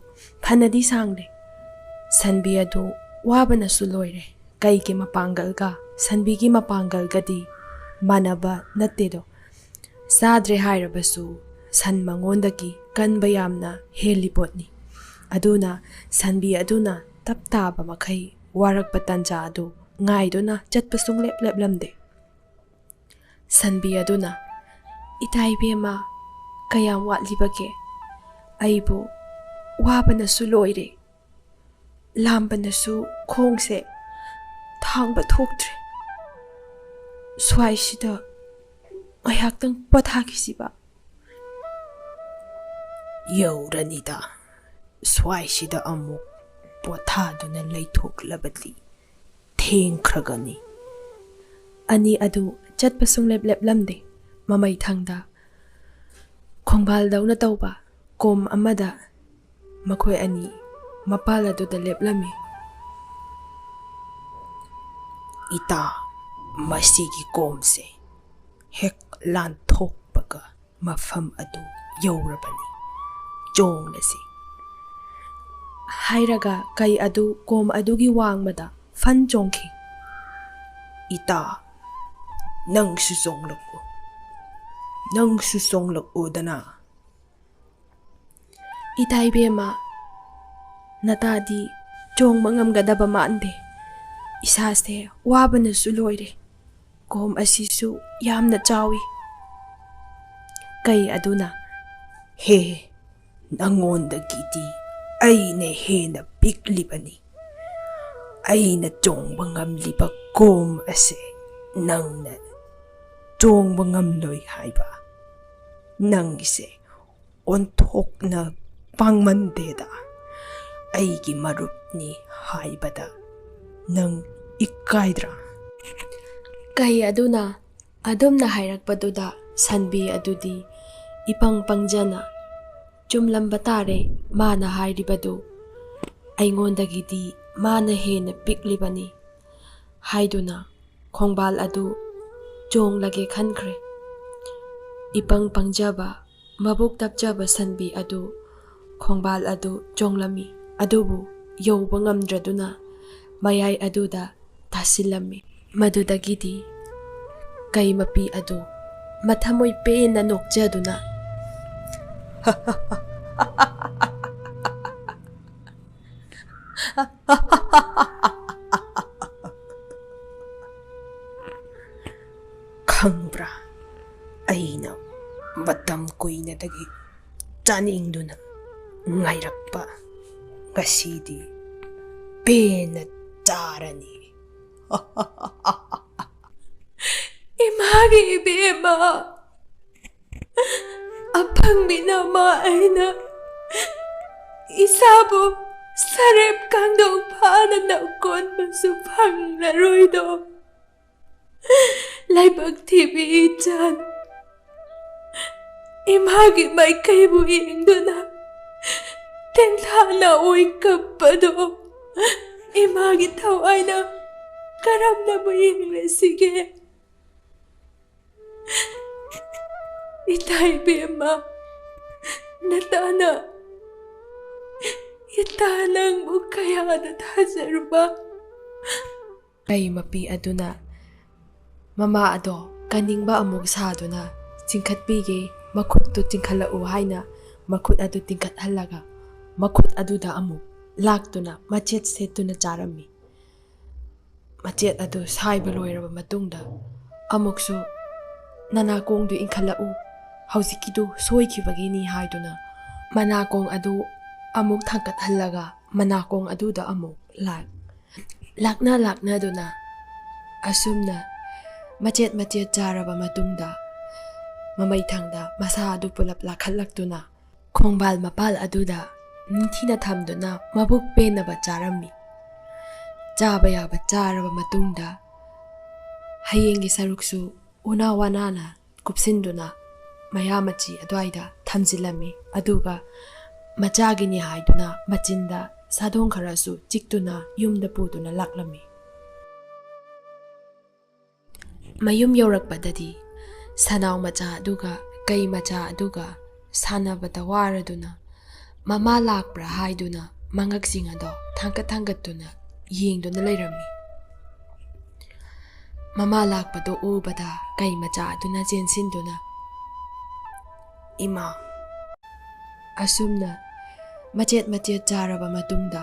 ꯐꯅꯗꯤ ꯁꯥꯡꯂꯦ꯫ ꯁꯟꯕꯤ ꯑꯗꯨ ꯋꯥꯕꯅꯁꯨ ꯂꯣꯏꯔꯦ꯫ ꯀꯩꯒꯤ ꯃꯄꯥꯡꯒꯜꯒ ꯁꯟꯕꯤꯒꯤ ꯃꯄꯥꯡꯒꯜꯒꯗꯤ ꯃꯥꯟꯅꯕ ꯅꯠꯇꯦꯗꯣ꯫ ꯆꯥꯗ꯭ꯔꯦ ꯍꯥꯏꯔꯕꯁꯨ ꯁꯟ ꯃꯉꯣꯟꯗꯒꯤ ꯀꯟꯕ ꯌꯥꯝꯅ ꯍꯦꯜꯂꯤ ꯄꯣꯠꯅꯤ꯫ ꯑꯗꯨꯅ ꯁꯟꯕꯤ ꯑꯗꯨꯅ ꯇꯞ ꯇꯥꯕ ꯃꯈꯩ ꯋꯥꯔꯛꯄ ꯇꯥꯟꯖꯥ ꯑꯗꯨ ꯉꯥꯏꯗꯨꯅ ꯆꯠꯄ ꯁꯨꯡꯂꯦꯞ ꯂꯦꯞꯂꯝꯗꯦ꯫ ꯁꯟꯕꯤ ꯑꯗꯨꯅ, "ꯏꯇꯥ ꯏꯕꯦꯝꯃ, ꯀꯌꯥꯝ ꯋꯥꯠꯂꯤꯕꯒꯦ? ꯑꯩꯕꯨ ꯋꯥꯕꯅꯁꯨ ꯂꯣꯏꯔꯦ꯫ ꯂꯥꯝꯕꯅꯁꯨ ꯈꯣꯡꯁꯦ ꯊꯥꯡꯕ ꯊꯣꯛꯇ꯭ꯔꯦ꯫ ꯁ꯭ꯋꯥꯏꯁꯤꯗ ꯉꯥꯏꯍꯥꯛꯇꯪ ꯄꯣꯊꯥꯈꯤꯁꯤꯕ?" "ꯌꯧꯔꯅꯤꯗ, ꯁ꯭ꯋꯥꯏꯁꯤꯗ ꯑꯃꯨꯛ ꯄꯣꯊꯥꯗꯨꯅ ꯂꯩꯊꯣꯛꯂꯕꯗꯤ ꯊꯦꯡꯈ꯭ꯔꯒꯅꯤ꯫" ꯑꯅꯤ ꯑꯗꯨ ꯆꯠꯄ ꯁꯨꯡꯂꯦꯞ ꯂꯦꯞꯂꯝꯗꯦ꯫ ꯃꯃꯩ ꯊꯪꯗ ꯈꯣꯡꯕꯥꯜꯗꯧꯅ ꯇꯧꯕ ꯀꯣꯝ ꯑꯃꯗ ꯃꯈꯣꯏ ꯑꯅꯤ ꯃꯄꯥꯜ ꯑꯗꯨꯗ ꯂꯦꯞꯂꯝꯃꯤ꯫ "ꯏꯇꯥ, ꯃꯁꯤꯒꯤ ꯀꯣꯝꯁꯦ ꯍꯦꯛ ꯂꯥꯟꯊꯣꯛꯄꯒ ꯃꯐꯝ ꯑꯗꯨ ꯌꯧꯔꯕꯅꯤ꯫ ꯆꯣꯡꯂꯁꯤ꯫" ꯍꯥꯏꯔꯒ ꯀꯩ ꯑꯗꯨ ꯀꯣꯝ ꯑꯗꯨꯒꯤ ꯋꯥꯡꯃꯗ ꯐꯟ ꯆꯣꯡꯈꯤ꯫ "ꯏꯇꯥ, ꯅꯪꯁꯨ ꯆꯣꯡꯂꯛꯎ, ꯅꯪꯁꯨ ꯆꯣꯡꯂꯛꯎꯗꯅ꯫" "ꯏꯇꯥ ꯏꯕꯦꯝꯃ, ꯅꯇꯥꯗꯤ ꯆꯣꯡꯕ ꯉꯝꯒꯗꯕ ꯃꯥꯟꯗꯦ꯫ ꯏꯁꯥꯁꯦ ꯋꯥꯕꯅꯁꯨ ꯂꯣꯏꯔꯦ꯫ ꯀꯣꯝ ꯑꯁꯤꯁꯨ ꯌꯥꯝꯅ ꯆꯥꯎꯏ꯫" ꯀꯩ ꯑꯗꯨꯅ, "ꯍꯦ, ꯅꯉꯣꯟꯗꯒꯤꯗꯤ ꯑꯩꯅ ꯍꯦꯟꯅ ꯄꯤꯛꯂꯤꯕꯅꯤ꯫ ꯑꯩꯅ ꯆꯣꯡꯕ ꯉꯝꯂꯤꯕ ꯀꯣꯝ ꯑꯁꯦ ꯅꯪꯅ ꯆꯣꯡꯕ ꯉꯝꯂꯣꯏ ꯍꯥꯏꯕ? ꯅꯪꯒꯤꯁꯦ ꯑꯣꯟꯊꯣꯛꯅ ꯄꯥꯡꯃꯟꯗꯦꯗ꯫ ꯑꯩꯒꯤ ꯃꯔꯨꯞꯅꯤ ꯍꯥꯏꯕꯗ ꯅꯪ ꯏꯀꯥꯏꯗ꯭ꯔꯥ? ꯀꯩ ꯑꯗꯨꯅ ꯑꯗꯨꯝꯅ ꯍꯥꯏꯔꯛꯄꯗꯨꯗ ꯁꯟꯕꯤ ꯑꯗꯨꯗꯤ ꯏꯄꯪ ꯄꯪꯖꯅ, "ꯆꯨꯝꯂꯝꯕ ꯇꯥꯔꯦ ꯃꯥꯅ ꯍꯥꯏꯔꯤꯕꯗꯨ, ꯑꯩꯉꯣꯟꯗꯒꯤꯗꯤ ꯃꯥꯅ ꯍꯦꯟꯅ ꯄꯤꯛꯂꯤꯕꯅꯤ" ꯍꯥꯏꯗꯨꯅ ꯈꯣꯡꯕꯥꯜ ꯑꯗꯨ ꯆꯣꯡꯂꯒꯦ ꯈꯟꯈ꯭ꯔꯦ꯫ ꯏꯄꯪ ꯄꯪꯖꯕ, ꯃꯕꯨꯛ ꯇꯞꯆꯕ ꯁꯟꯕꯤ ꯑꯗꯨ ꯈꯣꯡꯕꯥꯜ ꯑꯗꯨ ꯆꯣꯡꯂꯝꯃꯤ꯫ ꯑꯗꯨꯕꯨ ꯌꯧꯕ ꯉꯝꯗ꯭ꯔꯗꯨꯅ ꯃꯌꯥꯏ ꯑꯗꯨꯗ ꯇꯥꯁꯤꯜꯂꯝꯃꯤ꯫ ꯃꯗꯨꯗꯒꯤꯗꯤ ꯀꯩ ꯃꯄꯤ ꯑꯗꯨ ꯃꯊꯃꯣꯏ ꯄꯦꯟꯅ ꯅꯣꯛꯆꯗꯨꯅ, "ꯈꯪꯕ꯭ꯔꯥ, ꯑꯩꯅ ꯃꯇꯝ ꯀꯨꯏꯅꯗꯒꯤ ꯆꯥꯅꯤꯡꯗꯨꯅ ꯉꯥꯏꯔꯛꯄ ꯉꯁꯤꯗꯤ ꯄꯦꯟꯅ ꯆꯥꯔꯅꯤ꯫" ꯏꯃꯥꯒꯤ ꯏꯕꯦꯝꯃ, ꯑꯄꯪꯕꯤ ꯅꯃꯥ ꯑꯩꯅ ꯏꯁꯥꯕꯨ ꯁꯔꯦꯞ ꯀꯥꯡꯗꯣꯡ ꯐꯥꯅ ꯅꯀꯣꯟꯕꯁꯨ ꯐꯪꯂꯔꯣꯏꯗꯣ꯫ ꯂꯥꯏꯕꯛ ꯊꯤꯕꯤ ꯏꯆꯥꯟ, ꯏꯃꯥꯒꯤ ꯃꯥꯏꯀꯩꯕꯨ ꯌꯦꯡꯗꯨꯅ ꯇꯦꯟꯊꯥꯅ ꯑꯣꯏ ꯀꯞꯄꯗꯣ ꯏꯃꯥꯒꯤ ꯊꯋꯥꯏꯅ ꯀꯔꯝꯅꯕꯨ ꯌꯦꯡꯂꯁꯤꯒꯦ? ꯏꯇꯥ ꯏꯕꯦꯝꯃ, ꯅꯇꯥꯅ ꯏꯇꯥ ꯅꯪꯕꯨ ꯀꯌꯥꯗ ꯊꯥꯖꯔꯨꯕ? ꯀꯩ ꯃꯄꯤ ꯑꯗꯨꯅ ꯃꯃꯥ ꯑꯗꯣ ꯀꯟꯅꯤꯡꯕ ꯑꯃꯨꯛ ꯁꯥꯗꯨꯅ ꯆꯤꯡꯈꯠꯄꯤꯒꯦ, ꯃꯈꯨꯠꯇꯨ ꯆꯤꯡꯈꯠꯂꯛꯎ ꯍꯥꯏꯅ ꯃꯈꯨꯠ ꯑꯗꯨ ꯇꯤꯡꯈꯠꯍꯜꯂꯒ ꯃꯈꯨꯠ ꯑꯗꯨꯗ ꯑꯃꯨꯛ ꯂꯥꯛꯇꯨꯅ ꯃꯆꯦꯠ ꯁꯦꯠꯇꯨꯅ ꯆꯥꯔꯝꯃꯤ꯫ ꯃꯆꯦꯠ ꯑꯗꯨ ꯁꯥꯏꯕ ꯂꯣꯏꯔꯕ ꯃꯇꯨꯡꯗ ꯑꯃꯨꯛꯁꯨ, "ꯅꯅꯥꯀꯣꯡꯗꯨ ꯏꯟꯈꯠꯂꯛꯎ, ꯍꯧꯖꯤꯛꯀꯤꯗꯨ ꯁꯣꯏꯈꯤꯕꯒꯤꯅꯤ" ꯍꯥꯏꯗꯨꯅ ꯃꯅꯥꯀꯣꯡ ꯑꯗꯨ ꯑꯃꯨꯛ ꯊꯥꯡꯒꯠꯍꯜꯂꯒ ꯃꯅꯥꯀꯣꯡ ꯑꯗꯨꯗ ꯑꯃꯨꯛ ꯂꯥꯛ-, ꯂꯥꯛꯅ ꯂꯥꯛꯅꯗꯨꯅ ꯑꯁꯨꯝꯅ ꯃꯆꯦꯠ ꯃꯆꯦꯠ ꯆꯥꯔꯕ ꯃꯇꯨꯡꯗ ꯃꯃꯩꯊꯪꯗ ꯃꯁꯥ ꯑꯗꯨ ꯄꯨꯂꯞ ꯂꯥꯛꯈꯠꯂꯛꯇꯨꯅ ꯈꯣꯡꯕꯥꯜ ꯃꯄꯥꯜ ꯑꯗꯨꯗ ꯅꯤꯡꯊꯤꯅ ꯊꯝꯗꯨꯅ ꯃꯕꯨꯛ ꯄꯦꯟꯅꯕ ꯆꯥꯔꯝꯃꯤ꯫ ꯆꯥꯕ ꯌꯥꯕ ꯆꯥꯔꯕ ꯃꯇꯨꯡꯗ ꯍꯌꯦꯡꯒꯤ ꯁꯔꯨꯛꯁꯨ ꯎꯅꯥ ꯋꯥꯅꯥꯅ ꯀꯨꯞꯁꯤꯟꯗꯨꯅ ꯃꯌꯥ ꯃꯆꯤ ꯑꯗꯨꯋꯥꯏꯗ ꯊꯝꯖꯤꯜꯂꯝꯃꯤ꯫ ꯑꯗꯨꯒ ꯃꯆꯥꯒꯤꯅꯤ ꯍꯥꯏꯗꯨꯅ ꯃꯆꯤꯟꯗ ꯁꯥꯗꯣꯡ ꯈꯔꯁꯨ ꯆꯤꯛꯇꯨꯅ ꯌꯨꯝꯗ ꯄꯨꯗꯨꯅ ꯂꯥꯛꯂꯝꯃꯤ꯫ ꯃꯌꯨꯝ ꯌꯧꯔꯛꯄꯗꯗꯤ ꯁꯅꯥꯎ ꯃꯆꯥ ꯑꯗꯨꯒ ꯀꯩ ꯃꯆꯥ ꯑꯗꯨꯒ ꯁꯥꯟꯅꯕꯗ ꯋꯥꯔꯗꯨꯅ ꯃꯃꯥ ꯂꯥꯛꯄ꯭ꯔꯥ ꯍꯥꯏꯗꯨꯅ ꯃꯉꯛꯁꯤꯡ ꯑꯗꯣ ꯊꯥꯡꯒꯠ ꯊꯥꯡꯒꯠꯇꯨꯅ ꯌꯦꯡꯗꯨꯅ ꯂꯩꯔꯝꯃꯤ꯫ ꯃꯃꯥ ꯂꯥꯛꯄꯗꯣ ꯎꯕꯗ ꯀꯩ ꯃꯆꯥ ꯑꯗꯨꯅ ꯆꯦꯟꯁꯤꯟꯗꯨꯅ, "ꯏꯃꯥ!" ꯑꯁꯨꯝꯅ ꯃꯆꯦꯠ ꯃꯆꯦꯠ ꯆꯥꯔꯕ ꯃꯇꯨꯡꯗ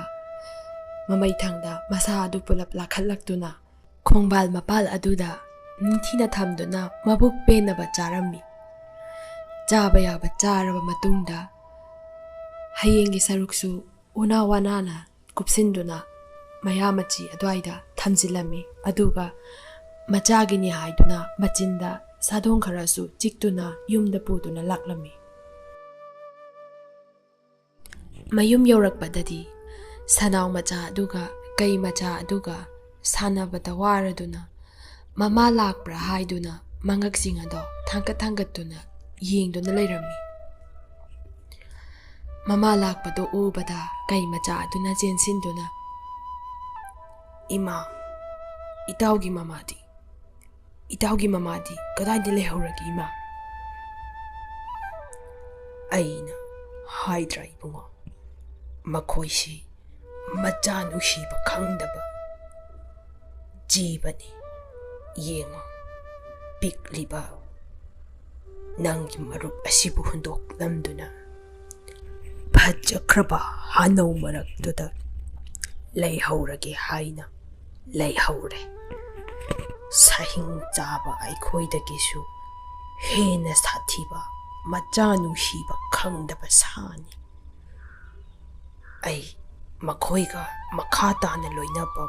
ꯃꯃꯩꯊꯪꯗ ꯃꯁꯥ ꯑꯗꯨ ꯄꯨꯂꯞ ꯂꯥꯈꯠꯂꯛꯇꯨꯅ ꯈꯣꯡꯕꯥꯜ ꯃꯄꯥꯜ ꯑꯗꯨꯗ ꯅꯤꯡꯊꯤꯅ ꯊꯝꯗꯨꯅ ꯃꯕꯨꯛ ꯄꯦꯟꯅꯕ ꯆꯥꯔꯝꯃꯤ꯫ ꯆꯥꯕ ꯌꯥꯕ ꯆꯥꯔꯕ ꯃꯇꯨꯡꯗ ꯍꯌꯦꯡꯒꯤ ꯁꯔꯨꯛꯁꯨ ꯎꯅꯥ ꯋꯥꯅꯥꯅ ꯀꯨꯞꯁꯤꯟꯗꯨꯅ ꯃꯌꯥ ꯃꯆꯤ ꯑꯗꯨꯋꯥꯏꯗ ꯊꯝꯖꯤꯜꯂꯝꯃꯤ꯫ ꯑꯗꯨꯒ ꯃꯆꯥꯒꯤꯅꯤ ꯍꯥꯏꯗꯨꯅ ꯃꯆꯤꯟꯗ ꯁꯥꯗꯣꯡ ꯈꯔꯁꯨ ꯆꯤꯛꯇꯨꯅ ꯌꯨꯝꯗ ꯄꯨꯗꯨꯅ ꯂꯥꯛꯂꯝꯃꯤ꯫ ꯃꯌꯨꯝ ꯌꯧꯔꯛꯄꯗꯗꯤ ꯁꯅꯥꯎ ꯃꯆꯥ ꯑꯗꯨꯒ ꯀꯩ ꯃꯆꯥ ꯑꯗꯨꯒ ꯁꯥꯟꯅꯕꯗ ꯋꯥꯔꯗꯨꯅ ꯃꯃꯥ ꯂꯥꯛꯄ꯭ꯔꯥ ꯍꯥꯏꯗꯨꯅ ꯃꯉꯛꯁꯤꯡ ꯑꯗꯣ ꯊꯥꯡꯒꯠ ꯊꯥꯡꯒꯠꯇꯨꯅ ꯌꯦꯡꯗꯨꯅ ꯂꯩꯔꯝꯃꯤ꯫ ꯃꯃꯥ ꯂꯥꯛꯄꯗꯣ ꯎꯕꯗ ꯀꯩ ꯃꯆꯥ ꯑꯗꯨꯅ ꯆꯦꯟꯁꯤꯟꯗꯨꯅ, "ꯏꯃꯥ, ꯏꯇꯥꯎꯒꯤ ꯃꯃꯥꯗꯤ? ꯏꯇꯥꯎꯒꯤ ꯃꯃꯥꯗꯤ ꯀꯗꯥꯏꯗ ꯂꯩꯍꯧꯔꯒꯦ, ꯏꯃꯥ?" ꯑꯩꯅ ꯍꯥꯏꯗ꯭ꯔꯥ, ꯏꯕꯨꯡꯉꯣ, ꯃꯈꯣꯏꯁꯤ ꯃꯆꯥ ꯅꯨꯡꯁꯤꯕ ꯈꯪꯗꯕ ꯖꯤꯕꯅꯤ꯫ ꯌꯦꯡꯉꯣ, ꯄꯤꯛꯂꯤꯕ ꯅꯪꯒꯤ ꯃꯔꯨꯞ ꯑꯁꯤꯕꯨ ꯍꯨꯟꯗꯣꯛꯂꯝꯗꯨꯅ ꯐꯖꯈ꯭ꯔꯕ ꯍꯥꯅꯧ ꯃꯔꯛꯇꯨꯗ ꯂꯩꯍꯧꯔꯒꯦ ꯍꯥꯏꯅ ꯂꯩꯍꯧꯔꯦ꯫ ꯁꯍꯤꯡ ꯆꯥꯕ ꯑꯩꯈꯣꯏꯗꯒꯤꯁꯨ ꯍꯦꯟꯅ ꯁꯥꯊꯤꯕ ꯃꯆꯥ ꯅꯨꯡꯁꯤꯕ ꯈꯪꯗꯕ ꯁꯥꯅꯤ꯫ ꯑꯩ ꯃꯈꯣꯏꯒ ꯃꯈꯥ ꯇꯥꯅ ꯂꯣꯏꯅꯕ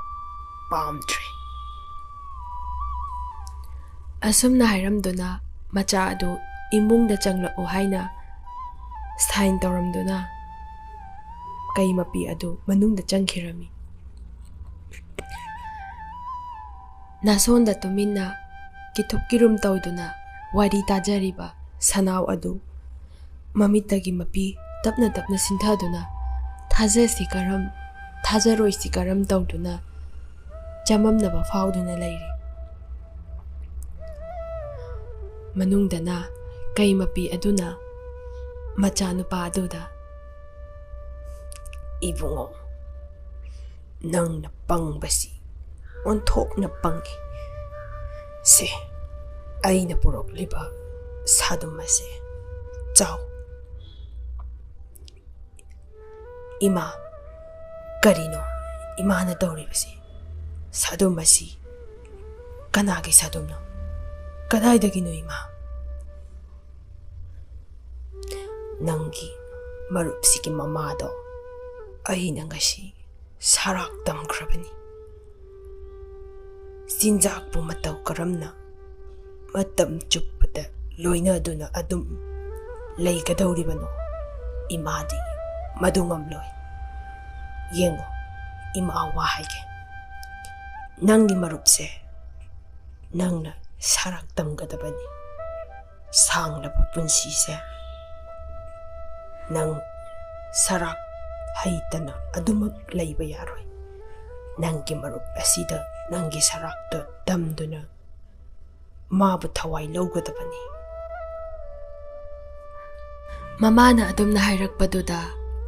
ꯄꯥꯝꯗ꯭ꯔꯦ꯫ ꯑꯁꯨꯝꯅ ꯍꯥꯏꯔꯝꯗꯨꯅ ꯃꯆꯥ ꯑꯗꯨ ꯏꯃꯨꯡꯗ ꯆꯪꯂꯛꯎ ꯍꯥꯏꯅ ꯁꯥꯏꯟ ꯇꯧꯔꯝꯗꯨꯅ ꯀꯩ ꯃꯄꯤ ꯑꯗꯨ ꯃꯅꯨꯡꯗ ꯆꯪꯈꯤꯔꯝꯃꯤ꯫ ꯅꯥꯁꯣꯟꯗ ꯇꯨꯃꯤꯟꯅ ꯀꯤꯊꯨꯞ ꯀꯤꯔꯨꯝ ꯇꯧꯗꯨꯅ ꯋꯥꯔꯤ ꯇꯥꯖꯔꯤꯕ ꯁꯅꯥꯎ ꯑꯗꯨ ꯃꯃꯤꯠꯇꯒꯤ ꯃꯄꯤ ꯇꯞꯅ ꯇꯞꯅ ꯁꯤꯟꯊꯗꯨꯅ ꯊꯥꯖꯁꯤ ꯀꯔꯝ, ꯊꯥꯖꯔꯣꯏꯁꯤ ꯀꯔꯝ ꯇꯧꯗꯨꯅ ꯆꯃꯝꯅꯕ ꯐꯥꯎꯗꯨꯅ ꯂꯩꯔꯤ꯫ ꯃꯅꯨꯡꯗꯅ ꯀꯩ ꯃꯄꯤ ꯑꯗꯨꯅ ꯃꯆꯥꯅꯨꯄꯥ ꯑꯗꯨꯗ, "ꯏꯕꯨꯡꯉꯣ, ꯅꯪꯅ ꯄꯪꯕꯁꯤ ꯑꯣꯟꯊꯣꯛꯅ ꯄꯪꯉꯤ꯫ ꯁꯦ, ꯑꯩꯅ ꯄꯨꯔꯛꯂꯤꯕ ꯁꯥꯗꯨꯝ ꯑꯁꯦ ꯆꯥꯎ꯫" "ꯏꯃꯥ, ꯀꯔꯤꯅꯣ ꯏꯃꯥꯅ ꯇꯧꯔꯤꯕꯁꯤ? ꯁꯥꯗꯨꯝ ꯑꯁꯤ ꯀꯅꯥꯒꯤ ꯁꯥꯗꯨꯝꯅꯣ? ꯀꯗꯥꯏꯗꯒꯤꯅꯣ, ꯏꯃꯥ?" "ꯅꯪꯒꯤ ꯃꯔꯨꯞꯁꯤꯒꯤ ꯃꯃꯥꯗꯣ ꯑꯩꯅ ꯉꯁꯤ ꯁꯔꯥꯛ ꯇꯝꯈ꯭ꯔꯕꯅꯤ꯫ ꯆꯤꯟꯖꯥꯛꯄꯨ ꯃꯇꯧ ꯀꯔꯝꯅ ꯃꯇꯝ ꯆꯨꯞꯄꯗ ꯂꯣꯏꯅꯗꯨꯅ ꯑꯗꯨꯝ ꯂꯩꯒꯗꯧꯔꯤꯕꯅꯣ? ꯏꯃꯥꯗꯤ ꯃꯗꯨ ꯉꯝꯂꯣꯏ꯫ ꯌꯦꯡꯉꯣ, ꯏꯃꯥ ꯋꯥ ꯍꯥꯏꯒꯦ꯫ ꯅꯪꯒꯤ ꯃꯔꯨꯞꯁꯦ ꯅꯪꯅ ꯁꯔꯥꯛ ꯇꯝꯒꯗꯕꯅꯤ꯫ ꯁꯥꯡꯂꯕ ꯄꯨꯟꯁꯤꯁꯦ ꯅꯪ ꯁꯔꯥꯛ ꯍꯩꯇꯅ ꯑꯗꯨꯃꯛ ꯂꯩꯕ ꯌꯥꯔꯣꯏ꯫ ꯅꯪꯒꯤ ꯃꯔꯨꯞ ꯑꯁꯤꯗ ꯅꯪꯒꯤ ꯁꯔꯥꯛꯇꯣ ꯇꯝꯗꯨꯅ ꯃꯥꯕꯨ ꯊꯋꯥꯏ ꯂꯧꯒꯗꯕꯅꯤ꯫" ꯃꯃꯥꯅ ꯑꯗꯨꯝꯅ ꯍꯥꯏꯔꯛꯄꯗꯨꯗ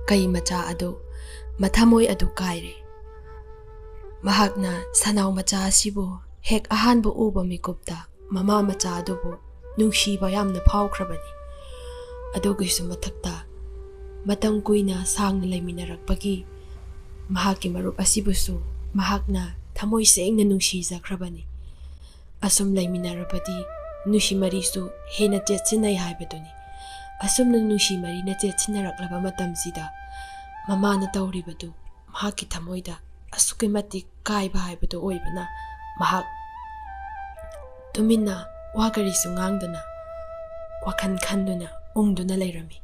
ꯀꯩ ꯃꯆꯥ ꯑꯗꯨ ꯃꯊꯃꯣꯏ ꯑꯗꯨ ꯀꯥꯏꯔꯦ꯫ ꯃꯍꯥꯛꯅ ꯁꯅꯥꯎ ꯃꯆꯥ ꯑꯁꯤꯕꯨ ꯍꯦꯛ ꯑꯍꯥꯟꯕ ꯎꯕ ꯃꯤꯀꯨꯞꯇ ꯃꯃꯥ ꯃꯆꯥ ꯑꯗꯨꯕꯨ ꯅꯨꯡꯁꯤꯕ ꯌꯥꯝꯅ ꯐꯥꯎꯈ꯭ꯔꯕꯅꯤ꯫ ꯑꯗꯨꯒꯤꯁꯨ ꯃꯊꯛꯇ ꯃꯇꯝ ꯀꯨꯏꯅ ꯁꯥꯡꯅ ꯂꯩꯃꯤꯟꯅꯔꯛꯄꯒꯤ ꯃꯍꯥꯛꯀꯤ ꯃꯔꯨꯞ ꯑꯁꯤꯕꯨꯁꯨ ꯃꯍꯥꯛꯅ ꯊꯃꯣꯏ ꯁꯦꯡꯅ ꯅꯨꯡꯁꯤꯖꯈ꯭ꯔꯕꯅꯤ꯫ ꯑꯁꯨꯝ ꯂꯩꯃꯤꯟꯅꯔꯕꯗꯤ ꯅꯨꯡꯁꯤ ꯃꯔꯤꯁꯨ ꯍꯦꯟꯅ ꯆꯦꯠꯁꯤꯟꯅꯩ ꯍꯥꯏꯕꯗꯨꯅꯤ꯫ ꯑꯁꯨꯝꯅ ꯅꯨꯡꯁꯤ ꯃꯔꯤꯅ ꯆꯦꯠꯁꯤꯟꯅꯔꯛꯂꯕ ꯃꯇꯝꯁꯤꯗ ꯃꯃꯥꯅ ꯇꯧꯔꯤꯕꯗꯨ ꯃꯍꯥꯛꯀꯤ ꯊꯃꯣꯏꯗ ꯑꯁꯨꯛꯀꯤ ꯃꯇꯤꯛ ꯀꯥꯏꯕ ꯍꯥꯏꯕꯗꯨ ꯑꯣꯏꯕꯅ ꯃꯍꯥꯛ ꯇꯨꯃꯤꯟꯅ ꯋꯥ ꯀꯔꯤꯁꯨ ꯉꯥꯡꯗꯅ ꯋꯥꯈꯜ ꯈꯟꯗꯨꯅ ꯎꯪꯗꯨꯅ ꯂꯩꯔꯝꯃꯤ꯫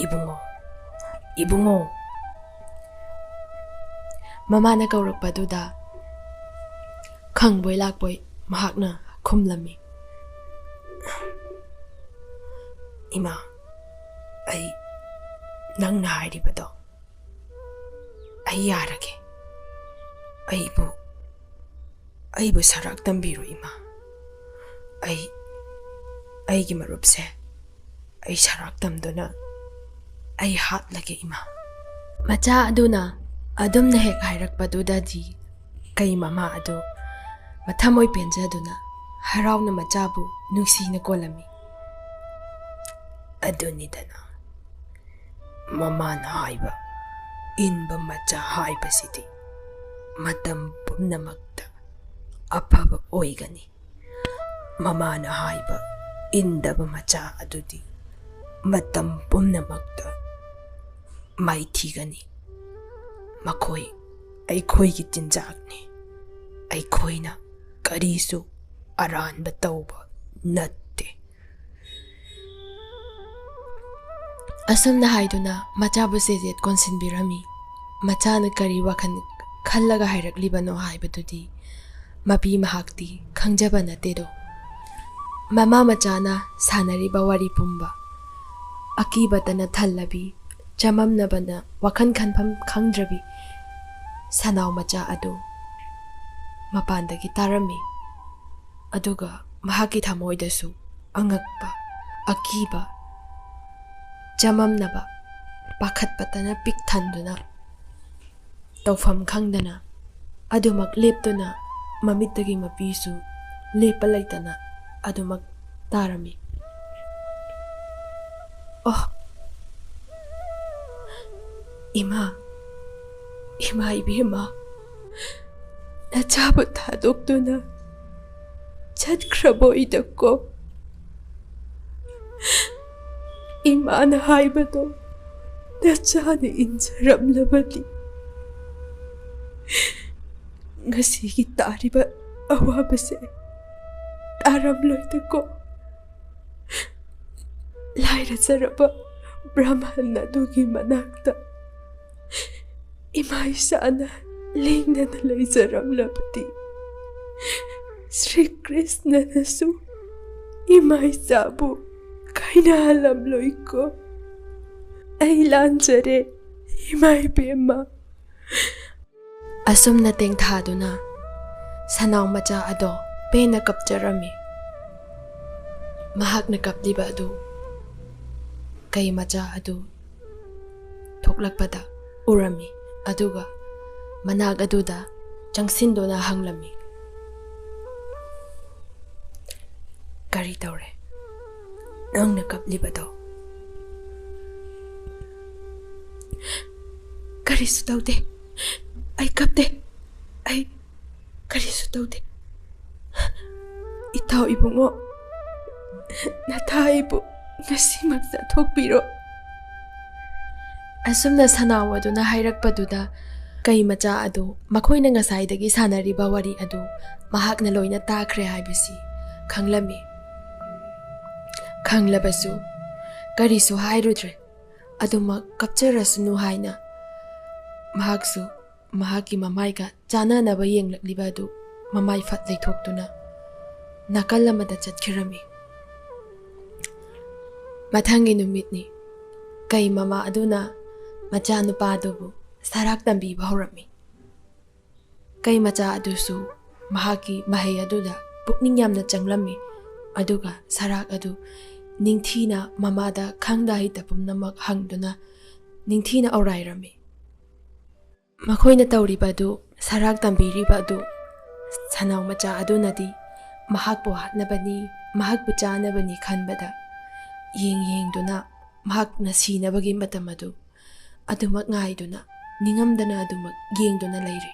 "ꯏꯕꯨꯡꯉꯣ, "ꯏꯕꯨꯡꯉꯣ!" ꯃꯃꯥꯅ ꯀꯧꯔꯛꯄꯗꯨꯗ ꯈꯪꯕꯣꯏ ꯂꯥꯛꯄꯣꯏ ꯃꯍꯥꯛꯅ ꯈꯨꯝꯂꯝꯃꯤ, "ꯏꯃꯥ, ꯑꯩ ꯅꯪꯅ ꯍꯥꯏꯔꯤꯕꯗꯣ ꯑꯩ ꯌꯥꯔꯒꯦ꯫ ꯑꯩꯕꯨ, ꯑꯩꯕꯨ ꯁꯔꯥꯛ ꯇꯝꯕꯤꯔꯣ, ꯏꯃꯥ꯫ ꯑꯩ, ꯑꯩꯒꯤ ꯃꯔꯨꯞꯁꯦ ꯑꯩ ꯁꯔꯥꯛ ꯇꯝꯗꯨꯅ ꯑꯩ ꯍꯥꯠꯂꯒꯦ, ꯏꯃꯥ꯫" ꯃꯆꯥ ꯑꯗꯨꯅ ꯑꯗꯨꯝꯅ ꯍꯦꯛ ꯍꯥꯏꯔꯛꯄꯗꯨꯗꯗꯤ ꯀꯩ ꯃꯃꯥ ꯑꯗꯨ ꯃꯊꯃꯣꯏ ꯄꯦꯟꯖꯗꯨꯅ ꯍꯔꯥꯎꯅ ꯃꯆꯥꯕꯨ ꯅꯨꯡꯁꯤꯅ ꯀꯣꯜꯂꯝꯃꯤ꯫ ꯑꯗꯨꯅꯤꯗꯅ ꯃꯃꯥꯅ ꯍꯥꯏꯕ ꯏꯟꯕ ꯃꯆꯥ ꯍꯥꯏꯕꯁꯤꯗꯤ ꯃꯇꯝ ꯄꯨꯝꯅꯃꯛꯇ ꯑꯐꯕ ꯑꯣꯏꯒꯅꯤ꯫ ꯃꯃꯥꯅ ꯍꯥꯏꯕ ꯏꯟꯗꯕ ꯃꯆꯥ ꯑꯗꯨꯗꯤ ꯃꯇꯝ ꯄꯨꯝꯅꯃꯛꯇ ꯃꯥꯏꯊꯤꯒꯅꯤ꯫ ꯃꯈꯣꯏ ꯑꯩꯈꯣꯏꯒꯤ ꯆꯤꯟꯖꯥꯛꯅꯤ꯫ ꯑꯩꯈꯣꯏꯅ ꯀꯔꯤꯁꯨ ꯑꯔꯥꯟꯕ ꯇꯧꯕ ꯅꯠꯇꯦ꯫ ꯑꯁꯨꯝꯅ ꯍꯥꯏꯗꯨꯅ ꯃꯆꯥꯕꯨ ꯁꯦꯖꯦꯠ ꯀꯣꯟꯁꯤꯟꯕꯤꯔꯝꯃꯤ꯫ ꯃꯆꯥꯅ ꯀꯔꯤ ꯋꯥꯈꯜ ꯈꯜꯂꯒ ꯍꯥꯏꯔꯛꯂꯤꯕꯅꯣ ꯍꯥꯏꯕꯗꯨꯗꯤ ꯃꯄꯤ ꯃꯍꯥꯛꯇꯤ ꯈꯪꯖꯕ ꯅꯠꯇꯦꯗꯣ꯫ ꯃꯃꯥ ꯃꯆꯥꯅ ꯁꯥꯟꯅꯔꯤꯕ ꯋꯥꯔꯤ ꯄꯨꯝꯕ ꯑꯀꯤꯕꯇꯅ ꯊꯜꯂꯕꯤ, ꯆꯃꯝꯅꯕꯅ ꯋꯥꯈꯜ ꯈꯟꯐꯝ ꯈꯪꯗ꯭ꯔꯕꯤ ꯁꯅꯥꯎ ꯃꯆꯥ ꯑꯗꯨ ꯃꯄꯥꯟꯗꯒꯤ ꯇꯥꯔꯝꯃꯤ꯫ ꯑꯗꯨꯒ ꯃꯍꯥꯛꯀꯤ ꯊꯃꯣꯏꯗꯁꯨ ꯑꯉꯛꯄ, ꯑꯀꯤꯕ, ꯆꯃꯝꯅꯕ, ꯄꯥꯈꯠꯄꯇꯅ ꯄꯤꯛ ꯊꯟꯗꯨꯅ ꯇꯧꯐꯝ ꯈꯪꯗꯅ ꯑꯗꯨꯃꯛ ꯂꯦꯞꯇꯨꯅ ꯃꯃꯤꯠꯇꯒꯤ ꯃꯄꯤꯁꯨ ꯂꯦꯞꯄ ꯂꯩꯇꯅ ꯑꯗꯨꯃꯛ ꯇꯥꯔꯝꯃꯤ꯫ "ꯑꯣ, ꯏꯃꯥ, ꯏꯃꯥ ꯏꯕꯦꯝꯃ, ꯅꯆꯥꯕꯨ ꯊꯥꯗꯣꯛꯇꯨꯅ ꯆꯠꯈ꯭ꯔꯕꯣꯏꯗꯀꯣ?" ꯏꯃꯥꯅ ꯍꯥꯏꯕꯗꯣ ꯅꯆꯥꯅ ꯏꯟꯖꯔꯝꯂꯕꯗꯤ ꯉꯁꯤꯒꯤ ꯇꯥꯔꯤꯕ ꯑꯋꯥꯕꯁꯦ ꯇꯥꯔꯝꯂꯣꯏꯗꯀꯣ? ꯂꯥꯏꯔꯖꯔꯕ ꯕ꯭ꯔꯍꯃꯟ ꯑꯗꯨꯒꯤ ꯃꯅꯥꯛꯇ ꯏꯃꯥ ꯏꯆꯥꯅ ꯂꯦꯡꯗꯅ ꯂꯩꯖꯔꯝꯂꯕꯗꯤ, ꯁ꯭ꯔꯤ ꯀ꯭ꯔꯤꯁꯅꯅꯁꯨ ꯏꯃꯥ ꯏꯆꯥꯕꯨ ꯀꯥꯏꯅꯍꯜꯂꯝꯂꯣꯏꯀꯣ꯫ ꯑꯩ ꯂꯥꯟꯖꯔꯦ, ꯏꯃꯥ ꯏꯕꯦꯝꯃ꯫ ꯑꯁꯨꯝꯅ ꯇꯦꯡꯊꯥꯗꯨꯅ ꯁꯅꯥꯎ ꯃꯆꯥ ꯑꯗꯣ ꯄꯦꯟꯅ ꯀꯞꯆꯔꯝꯃꯤ꯫ ꯃꯍꯥꯛꯅ ꯀꯞꯂꯤꯕ ꯑꯗꯨ ꯀꯩ ꯃꯆꯥ ꯑꯗꯨ ꯊꯣꯛꯂꯛꯄꯗ ꯎꯔꯝꯃꯤ, ꯑꯗꯨꯒ ꯃꯅꯥꯛ ꯑꯗꯨꯗ ꯆꯪꯁꯤꯟꯗꯨꯅ ꯍꯪꯂꯝꯃꯤ, "ꯀꯔꯤ ꯇꯧꯔꯦ? ꯅꯪꯅ ꯀꯞꯂꯤꯕꯗꯣ?" "ꯀꯔꯤꯁꯨ ꯇꯧꯗꯦ, ꯑꯩ ꯀꯞꯇꯦ, ꯑꯩ ꯀꯔꯤꯁꯨ ꯇꯧꯗꯦ꯫ ꯏꯇꯥꯎ ꯏꯕꯨꯡꯉꯣ, ꯅꯊꯥ ꯑꯩꯕꯨ ꯉꯁꯤꯃꯛ ꯆꯥꯊꯣꯛꯄꯤꯔꯣ꯫" ꯑꯁꯨꯝꯅ ꯁꯅꯥꯎ ꯑꯗꯨꯅ ꯍꯥꯏꯔꯛꯄꯗꯨꯗ ꯀꯩ ꯃꯆꯥ ꯑꯗꯨ ꯃꯈꯣꯏꯅ ꯉꯁꯥꯏꯗꯒꯤ ꯁꯥꯟꯅꯔꯤꯕ ꯋꯥꯔꯤ ꯑꯗꯨ ꯃꯍꯥꯛꯅ ꯂꯣꯏꯅ ꯇꯥꯈ꯭ꯔꯦ ꯍꯥꯏꯕꯁꯤ ꯈꯪꯂꯝꯃꯤ꯫ ꯈꯪꯂꯕꯁꯨ ꯀꯔꯤꯁꯨ ꯍꯥꯏꯔꯨꯗ꯭ꯔꯦ꯫ ꯑꯗꯨꯃꯛ ꯀꯞꯆꯔꯁꯅꯨ ꯍꯥꯏꯅ ꯃꯍꯥꯛꯁꯨ ꯃꯍꯥꯛꯀꯤ ꯃꯃꯥꯏꯒ ꯆꯥꯟꯅꯅꯕ ꯌꯦꯡꯂꯛꯂꯤꯕ ꯑꯗꯨ ꯃꯃꯥꯏ ꯐꯠ ꯂꯩꯊꯣꯛꯇꯨꯅ ꯅꯥꯀꯜ ꯑꯃꯗ ꯆꯠꯈꯤꯔꯝꯃꯤ꯫ ꯃꯊꯪꯒꯤ ꯅꯨꯃꯤꯠꯅꯤ꯫ ꯀꯩ ꯃꯃꯥ ꯑꯗꯨꯅ ꯃꯆꯥꯅꯨꯄꯥ ꯑꯗꯨꯕꯨ ꯁꯔꯥꯛ ꯇꯝꯕꯤꯕ ꯍꯧꯔꯝꯃꯤ꯫ ꯀꯩ ꯃꯆꯥ ꯑꯗꯨꯁꯨ ꯃꯍꯥꯛꯀꯤ ꯃꯍꯩ ꯑꯗꯨꯗ ꯄꯨꯛꯅꯤꯡ ꯌꯥꯝꯅ ꯆꯪꯂꯝꯃꯤ, ꯑꯗꯨꯒ ꯁꯔꯥꯛ ꯑꯗꯨ ꯅꯤꯡꯊꯤꯅ ꯃꯃꯥꯗ ꯈꯪꯗ ꯍꯩꯇ ꯄꯨꯝꯅꯃꯛ ꯍꯪꯗꯨꯅ ꯅꯤꯡꯊꯤꯅ ꯑꯧꯔꯥꯏꯔꯝꯃꯤ꯫ ꯃꯈꯣꯏꯅ ꯇꯧꯔꯤꯕ ꯑꯗꯨ, ꯁꯔꯥꯛ ꯇꯝꯕꯤꯔꯤꯕ ꯑꯗꯨ, ꯁꯅꯥꯎ ꯃꯆꯥ ꯑꯗꯨꯅꯗꯤ ꯃꯍꯥꯛꯄꯨ ꯍꯥꯠꯅꯕꯅꯤ, ꯃꯍꯥꯛꯄꯨ ꯆꯥꯅꯕꯅꯤ ꯈꯟꯕꯗ ꯌꯦꯡ ꯌꯦꯡꯗꯨꯅ ꯃꯍꯥꯛꯅ ꯁꯤꯅꯕꯒꯤ ꯃꯇꯝ ꯑꯗꯨ ꯑꯗꯨꯃꯛ ꯉꯥꯏꯗꯨꯅ, ꯅꯤꯡꯉꯝꯗꯅ ꯑꯗꯨꯃꯛ ꯌꯦꯡꯗꯨꯅ ꯂꯩꯔꯤ꯫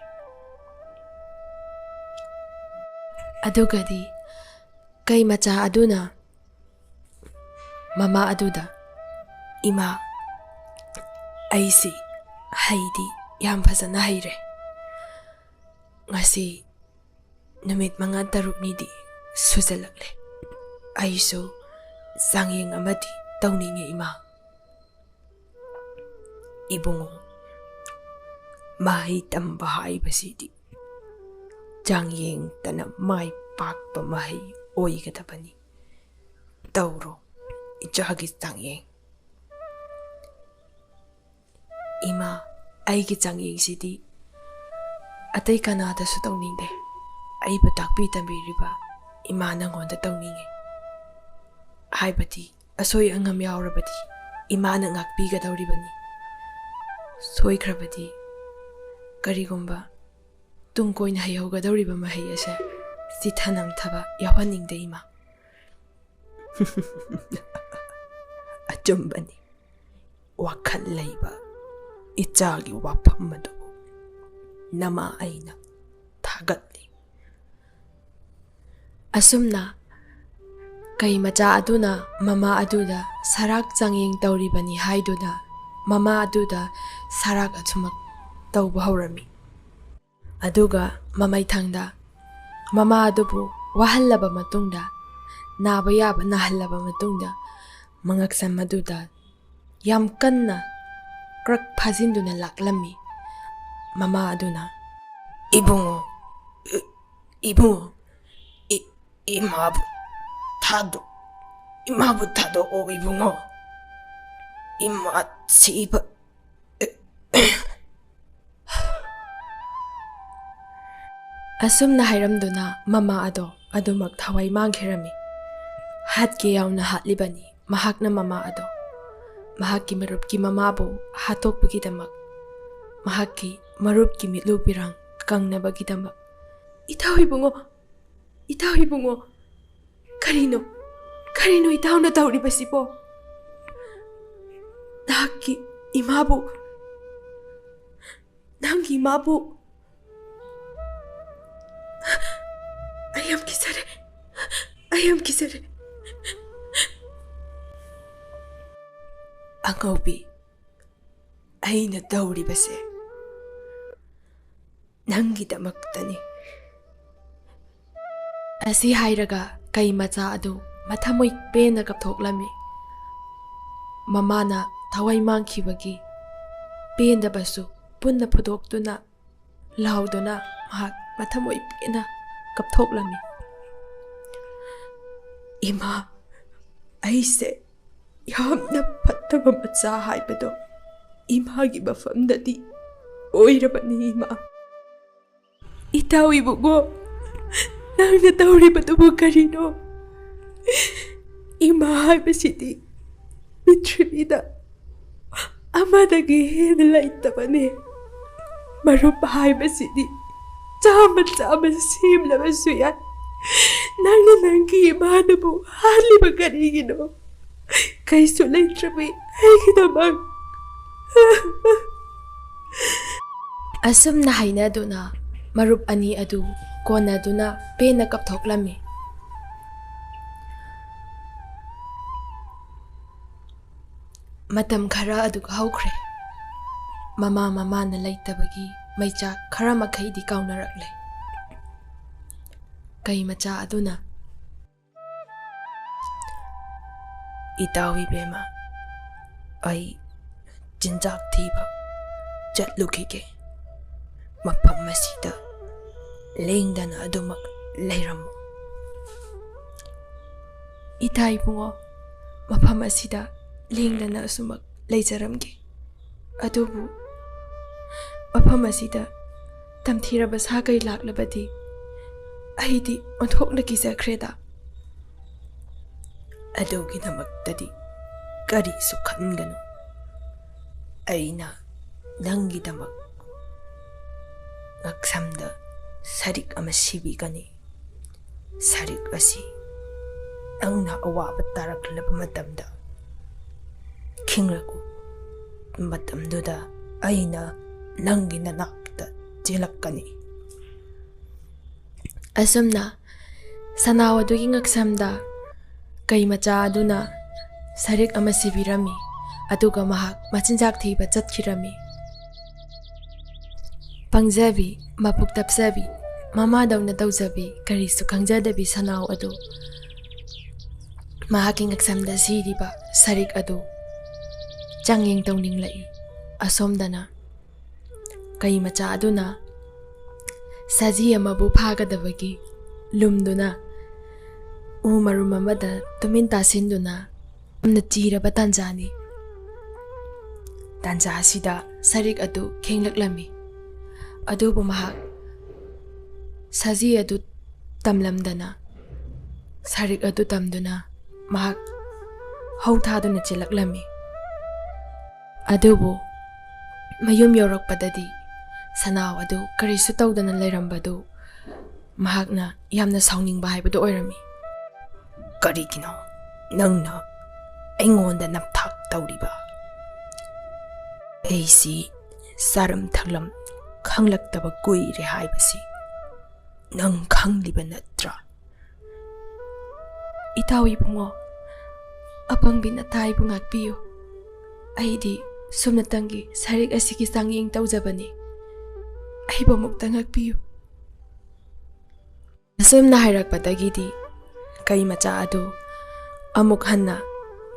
ꯑꯗꯨꯒꯗꯤ ꯀꯩ ꯃꯆꯥ ꯑꯗꯨꯅ ꯃꯃꯥ ꯑꯗꯨꯗ, "ꯏꯃꯥ, ꯑꯩꯁꯤ ꯍꯩꯗꯤ ꯌꯥꯝ ꯐꯖꯅ ꯍꯩꯔꯦ꯫ ꯉꯁꯤ ꯅꯨꯃꯤꯠ ꯃꯉꯥ ꯇꯔꯨꯛꯅꯤꯗꯤ ꯁꯨꯖꯜꯂꯛꯂꯦ꯫ ꯑꯩꯁꯨ ꯆꯥꯡꯌꯦꯡ ꯑꯃꯗꯤ ꯇꯧꯅꯤꯡꯉꯦ, ꯏꯃꯥ꯫" ꯏꯕꯨꯡꯉꯣ, ꯃꯍꯩ ꯇꯝꯕ ꯍꯥꯏꯕꯁꯤꯗꯤ ꯆꯥꯡꯌꯦꯡꯇꯅ ꯃꯥꯏ ꯄꯥꯛꯄ ꯃꯍꯩ ꯑꯣꯏꯒꯗꯕꯅꯤ꯫ ꯇꯧꯔꯣ ꯏꯆꯥꯒꯤ ꯆꯥꯡꯌꯦꯡ꯫ ꯏꯃꯥ, ꯑꯩꯒꯤ ꯆꯥꯡꯌꯦꯡꯁꯤꯗꯤ ꯑꯇꯩ ꯀꯅꯥꯗꯁꯨ ꯇꯧꯅꯤꯡꯗꯦ꯫ ꯑꯩꯕꯨ ꯇꯥꯛꯄꯤ ꯇꯝꯕꯤꯔꯤꯕ ꯏꯃꯥ ꯅꯪꯉꯣꯟꯗ ꯇꯧꯅꯤꯡꯉꯤ꯫ ꯍꯥꯏꯕꯗꯤ ꯑꯁꯣꯏ ꯑꯉꯥꯝ ꯌꯥꯎꯔꯕꯗꯤ ꯏꯃꯥꯅ ꯉꯥꯛꯄꯤꯒꯗꯧꯔꯤꯕꯅꯤ꯫ ꯁꯣꯏꯈ꯭ꯔꯕꯗꯤ ꯀꯔꯤꯒꯨꯝꯕ ꯇꯨꯡ ꯀꯣꯏꯅ ꯍꯩꯍꯧꯒꯗꯧꯔꯤꯕ ꯃꯍꯩ ꯑꯁꯦ ꯆꯤꯠꯊ ꯅꯝꯊꯕ ꯌꯥꯎꯍꯟꯅꯤꯡꯗꯦ ꯏꯃꯥ꯫ ꯑꯆꯨꯝꯕꯅꯤ꯫ ꯋꯥꯈꯜ ꯂꯩꯕ ꯏꯆꯥꯒꯤ ꯋꯥꯐꯝ ꯑꯗꯨꯕꯨ ꯅꯃꯥ ꯑꯩꯅ ꯊꯥꯒꯠꯂꯤ꯫ ꯑꯁꯨꯝꯅ ꯀꯩ ꯃꯆꯥ ꯑꯗꯨꯅ ꯃꯃꯥ ꯑꯗꯨꯗ ꯁꯔꯥꯛ ꯆꯥꯡꯌꯦꯡ ꯇꯧꯔꯤꯕꯅꯤ ꯍꯥꯏꯗꯨꯅ ꯃꯃꯥ ꯑꯗꯨꯗ ꯁꯔꯥꯛ ꯑꯁꯨꯃꯛ ꯇꯧꯕ ꯍꯧꯔꯝꯃꯤ꯫ ꯑꯗꯨꯒ ꯃꯃꯩꯊꯪꯗ ꯃꯃꯥ ꯑꯗꯨꯕꯨ ꯋꯥꯍꯜꯂꯕ ꯃꯇꯨꯡꯗ, ꯅꯥꯕ ꯌꯥꯕ ꯅꯥꯍꯜꯂꯕ ꯃꯇꯨꯡꯗ, ꯃꯉꯛꯁꯝ ꯑꯗꯨꯗ ꯌꯥꯝ ꯀꯟꯅ ꯀ꯭ꯔꯛ ꯐꯥꯖꯤꯟꯗꯨꯅ ꯂꯥꯛꯂꯝꯃꯤ꯫ ꯃꯃꯥ ꯑꯗꯨꯅ, "ꯏꯕꯨꯡꯉꯣ, ꯏ-, ꯏꯕꯨꯡꯉꯣ, ꯏ-, ꯏꯃꯥꯕꯨ ꯊꯥꯗꯣꯛ, ꯏꯃꯥꯕꯨ ꯊꯥꯗꯣꯛꯑꯣ ꯏꯕꯨꯡꯉꯣ, ꯏꯃꯥ ꯁꯤꯕ"꯫ ꯑꯁꯨꯝꯅ ꯍꯥꯏꯔꯝꯗꯨꯅ ꯃꯃꯥ ꯑꯗꯣ ꯑꯗꯨꯃꯛ ꯊꯋꯥꯏ ꯃꯥꯡꯈꯤꯔꯝꯃꯤ꯫ ꯍꯥꯠꯀꯦ ꯌꯥꯎꯅ ꯍꯥꯠꯂꯤꯕꯅꯤ ꯃꯍꯥꯛꯅ ꯃꯃꯥ ꯑꯗꯣ꯫ ꯃꯍꯥꯛꯀꯤ ꯃꯔꯨꯞꯀꯤ ꯃꯃꯥꯕꯨ ꯍꯥꯠꯇꯣꯛꯄꯒꯤꯗꯃꯛ, ꯃꯍꯥꯛꯀꯤ ꯃꯔꯨꯞꯀꯤ ꯃꯤꯠꯂꯨ ꯄꯤꯔꯥꯡ ꯀꯪꯅꯕꯒꯤꯗꯃꯛ꯫ "ꯏꯇꯥꯎ ꯏꯕꯨꯡꯉꯣ, ꯏꯇꯥꯎ ꯏꯕꯨꯡꯉꯣ, ꯀꯔꯤꯅꯣ, ꯀꯔꯤꯅꯣ ꯏꯇꯥꯎꯅ ꯇꯧꯔꯤꯕꯁꯤꯕꯣ? ꯅꯍꯥꯛꯀꯤ ꯏꯃꯥꯕꯨ, ꯅꯪꯒꯤ ꯏꯃꯥꯕꯨ"꯫ "ꯑꯩ ꯌꯥꯝ ꯀꯤꯖꯔꯦ, ꯑꯩ ꯌꯥꯝ ꯀꯤꯖꯔꯦ"꯫ "ꯑꯉꯧꯕꯤ, ꯑꯩꯅ ꯇꯧꯔꯤꯕꯁꯦ ꯅꯪꯒꯤꯗꯃꯛꯇꯅꯤ"꯫ ꯑꯁꯤ ꯍꯥꯏꯔꯒ ꯀꯩ ꯃꯆꯥ ꯑꯗꯨ ꯃꯊꯃꯣꯏ ꯄꯦꯟꯅ ꯀꯞꯊꯣꯛꯂꯝꯃꯤ꯫ ꯃꯃꯥꯅ ꯊꯋꯥꯏ ꯃꯥꯡꯈꯤꯕꯒꯤ ꯄꯦꯟꯗꯕꯁꯨ ꯄꯨꯟꯅ ꯐꯨꯗꯣꯛꯇꯨꯅ ꯂꯥꯎꯗꯨꯅ ꯃꯍꯥꯛ ꯃꯊꯃꯣꯏ ꯄꯦꯟꯅ ꯀꯞꯊꯣꯛꯂꯝꯃꯤ꯫ "ꯏꯃꯥ, ꯑꯩꯁꯦ ꯌꯥꯝꯅ ꯐꯠꯇꯕ ꯃꯆꯥ ꯍꯥꯏꯕꯗꯣ ꯏꯃꯥꯒꯤ ꯃꯐꯝꯗꯗꯤ ꯑꯣꯏꯔꯕꯅꯤ ꯏꯃꯥ꯫ ꯏꯇꯥꯎ ꯏꯕꯨꯡꯉꯣ, ꯅꯪꯅ ꯇꯧꯔꯤꯕꯗꯨꯕꯨ ꯀꯔꯤꯅꯣ? ꯏꯃꯥ ꯍꯥꯏꯕꯁꯤꯗꯤ ꯄ꯭ꯔꯤꯊꯤꯕꯤꯗ ꯑꯃꯗꯒꯤ ꯍꯦꯟꯅ ꯂꯩꯇꯕꯅꯤ꯫ ꯃꯔꯨꯞ ꯍꯥꯏꯕꯁꯤꯗꯤ ꯆꯥꯝꯃ ꯆꯥꯝꯃ ꯁꯦꯝꯂꯕꯁꯨ ꯌꯥꯏ꯫ ꯅꯪꯅ ꯅꯪꯒꯤ ꯏꯃꯥꯗꯨꯕꯨ ꯍꯥꯠꯂꯤꯕ ꯀꯔꯤꯒꯤꯅꯣ? ꯀꯩꯁꯨ ꯂꯩꯇ꯭ꯔꯕꯤ ꯑꯩꯒꯤꯗꯃꯛ?" ꯑꯁꯨꯝꯅ ꯍꯥꯏꯅꯗꯨꯅ ꯃꯔꯨꯞ ꯑꯅꯤ ꯑꯗꯨ ꯀꯣꯟꯅꯗꯨꯅ ꯄꯦꯟꯅ ꯀꯞꯊꯣꯛꯂꯝꯃꯤ꯫ ꯃꯇꯝ ꯈꯔ ꯑꯗꯨꯒ ꯍꯧꯈ꯭ꯔꯦ꯫ ꯃꯃꯥ ꯃꯃꯥꯅ ꯂꯩꯇꯕꯒꯤ ꯃꯩꯆꯥꯛ ꯈꯔ ꯃꯈꯩꯗꯤ ꯀꯥꯎꯅꯔꯛꯂꯦ꯫ ꯀꯩ ꯃꯆꯥ ꯑꯗꯨꯅ, "ꯏꯇꯥꯎ ꯏꯕꯦꯝꯃ, ꯑꯩ ꯆꯤꯟꯖꯥꯛ ꯊꯤꯕ ꯆꯠꯂꯨꯈꯤꯒꯦ꯫ ꯃꯐꯝ ꯑꯁꯤꯗ ꯂꯦꯡꯗꯅ ꯑꯗꯨꯃꯛ ꯂꯩꯔꯝꯃꯨ꯫" "ꯏꯇꯥ ꯏꯕꯨꯡꯉꯣ, ꯃꯐꯝ ꯑꯁꯤꯗ ꯂꯦꯡꯗꯅ ꯑꯁꯨꯃꯛ ꯂꯩꯖꯔꯝꯒꯦ꯫ ꯑꯗꯨꯕꯨ ꯃꯐꯝ ꯑꯁꯤꯗ ꯇꯝꯊꯤꯔꯕ ꯁꯥ ꯀꯩ ꯂꯥꯛꯂꯕꯗꯤ ꯑꯩꯗꯤ ꯑꯣꯟꯊꯣꯛꯅ ꯀꯤꯖꯈ꯭ꯔꯦꯗ꯫" "ꯑꯗꯨꯒꯤꯗꯃꯛꯇꯗꯤ ꯀꯔꯤꯁꯨ ꯈꯟꯒꯅꯨ꯫ ꯑꯩꯅ ꯅꯪꯒꯤꯗꯃꯛ ꯉꯛꯁꯝꯗ ꯁꯔꯤꯛ ꯑꯃ ꯁꯤꯕꯤꯒꯅꯤ꯫ ꯁꯔꯤꯛ ꯑꯁꯤ ꯅꯪꯅ ꯑꯋꯥꯕ ꯇꯥꯔꯛꯂꯕ ꯃꯇꯝꯗ ꯈꯤꯡꯂꯛꯎ꯫ ꯃꯇꯝꯗꯨꯗ ꯑꯩꯅ ꯅꯪꯒꯤ ꯅꯅꯥꯛꯇ ꯆꯦꯜꯂꯛꯀꯅꯤ꯫" ꯑꯁꯨꯝꯅ ꯁꯅꯥꯎ ꯑꯗꯨꯒꯤ ꯉꯛꯁꯝꯗ ꯀꯩ ꯃꯆꯥ ꯑꯗꯨꯅ ꯁꯔꯤꯛ ꯑꯃ ꯁꯤꯕꯤꯔꯝꯃꯤ꯫ ꯑꯗꯨꯒ ꯃꯍꯥꯛ ꯃꯆꯤꯟꯖꯥꯛ ꯊꯤꯕ ꯆꯠꯈꯤꯔꯝꯃꯤ꯫ ꯄꯪꯖꯕꯤ, ꯃꯕꯨꯛ ꯇꯞꯆꯕꯤ, ꯃꯃꯥꯗꯧꯅ ꯇꯧꯖꯕꯤ, ꯀꯔꯤꯁꯨ ꯈꯪꯖꯗꯕꯤ ꯁꯅꯥꯎ ꯑꯗꯨ ꯃꯍꯥꯛꯀꯤ ꯉꯛꯁꯝꯗ ꯁꯤꯔꯤꯕ ꯁꯔꯤꯛ ꯑꯗꯨ ꯆꯥꯡꯌꯦꯡ ꯇꯧꯅꯤꯡꯂꯛꯏ꯫ ꯑꯁꯣꯝꯗꯅ ꯀꯩ ꯃꯆꯥ ꯑꯗꯨꯅ ꯁꯖꯤ ꯑꯃꯕꯨ ꯐꯥꯒꯗꯕꯒꯤ ꯂꯨꯝꯗꯨꯅ ꯎ ꯃꯔꯨꯝ ꯑꯃꯗ ꯇꯨꯃꯤꯟ ꯇꯥꯁꯤꯟꯗꯨꯅ ꯌꯥꯝꯅ ꯆꯤꯔꯕ ꯇꯥꯟꯖꯥꯅꯤ꯫ ꯇꯥꯟꯖꯥ ꯑꯁꯤꯗ ꯁꯔꯤꯛ ꯑꯗꯨ ꯈꯦꯡꯂꯛꯂꯝꯃꯤ꯫ ꯑꯗꯨꯕꯨ ꯃꯍꯥꯛ ꯁꯖꯤ ꯑꯗꯨ ꯇꯝꯂꯝꯗꯅ ꯁꯔꯤꯛ ꯑꯗꯨ ꯇꯝꯗꯨꯅ ꯃꯍꯥꯛ ꯍꯧ ꯊꯥꯗꯨꯅ ꯆꯦꯜꯂꯛꯂꯝꯃꯤ꯫ ꯑꯗꯨꯕꯨ ꯃꯌꯨꯝ ꯌꯧꯔꯛꯄꯗꯗꯤ ꯁꯅꯥꯎ ꯑꯗꯨ ꯀꯔꯤꯁꯨ ꯇꯧꯗꯅ ꯂꯩꯔꯝꯕꯗꯨ ꯃꯍꯥꯛꯅ ꯌꯥꯝꯅ ꯁꯥꯎꯅꯤꯡꯕ ꯍꯥꯏꯕꯗꯨ ꯑꯣꯏꯔꯝꯃꯤ꯫ "ꯀꯔꯤꯒꯤꯅꯣ ꯅꯪꯅ ꯑꯩꯉꯣꯟꯗ ꯅꯝꯊꯥꯛ ꯇꯧꯔꯤꯕ? ꯑꯩꯁꯤ ꯆꯥꯔꯝ ꯊꯛꯂꯝ ꯈꯪꯂꯛꯇꯕ ꯀꯨꯏꯔꯦ ꯍꯥꯏꯕꯁꯤ ꯅꯪ ꯈꯪꯂꯤꯕ ꯅꯠꯇ꯭ꯔꯥ?" "ꯏꯇꯥꯎ ꯏꯕꯨꯡꯉꯣ, ꯑꯄꯪꯕꯤ ꯅꯇꯥ ꯑꯩꯕꯨ ꯉꯥꯛꯄꯤꯌꯨ꯫ ꯑꯩꯗꯤ ꯁꯨꯞꯅꯇꯪꯒꯤ ꯁꯔꯤꯛ ꯑꯁꯤꯒꯤ ꯆꯥꯡꯌꯦꯡ ꯇꯧꯖꯕꯅꯤ꯫ ꯑꯩꯕꯨ ꯑꯃꯨꯛꯇ ꯉꯥꯛꯄꯤꯌꯨ꯫" ꯑꯁꯨꯝꯅ ꯍꯥꯏꯔꯛꯄꯗꯒꯤꯗꯤ ꯀꯩ ꯃꯆꯥ ꯑꯗꯨ ꯑꯃꯨꯛ ꯍꯟꯅ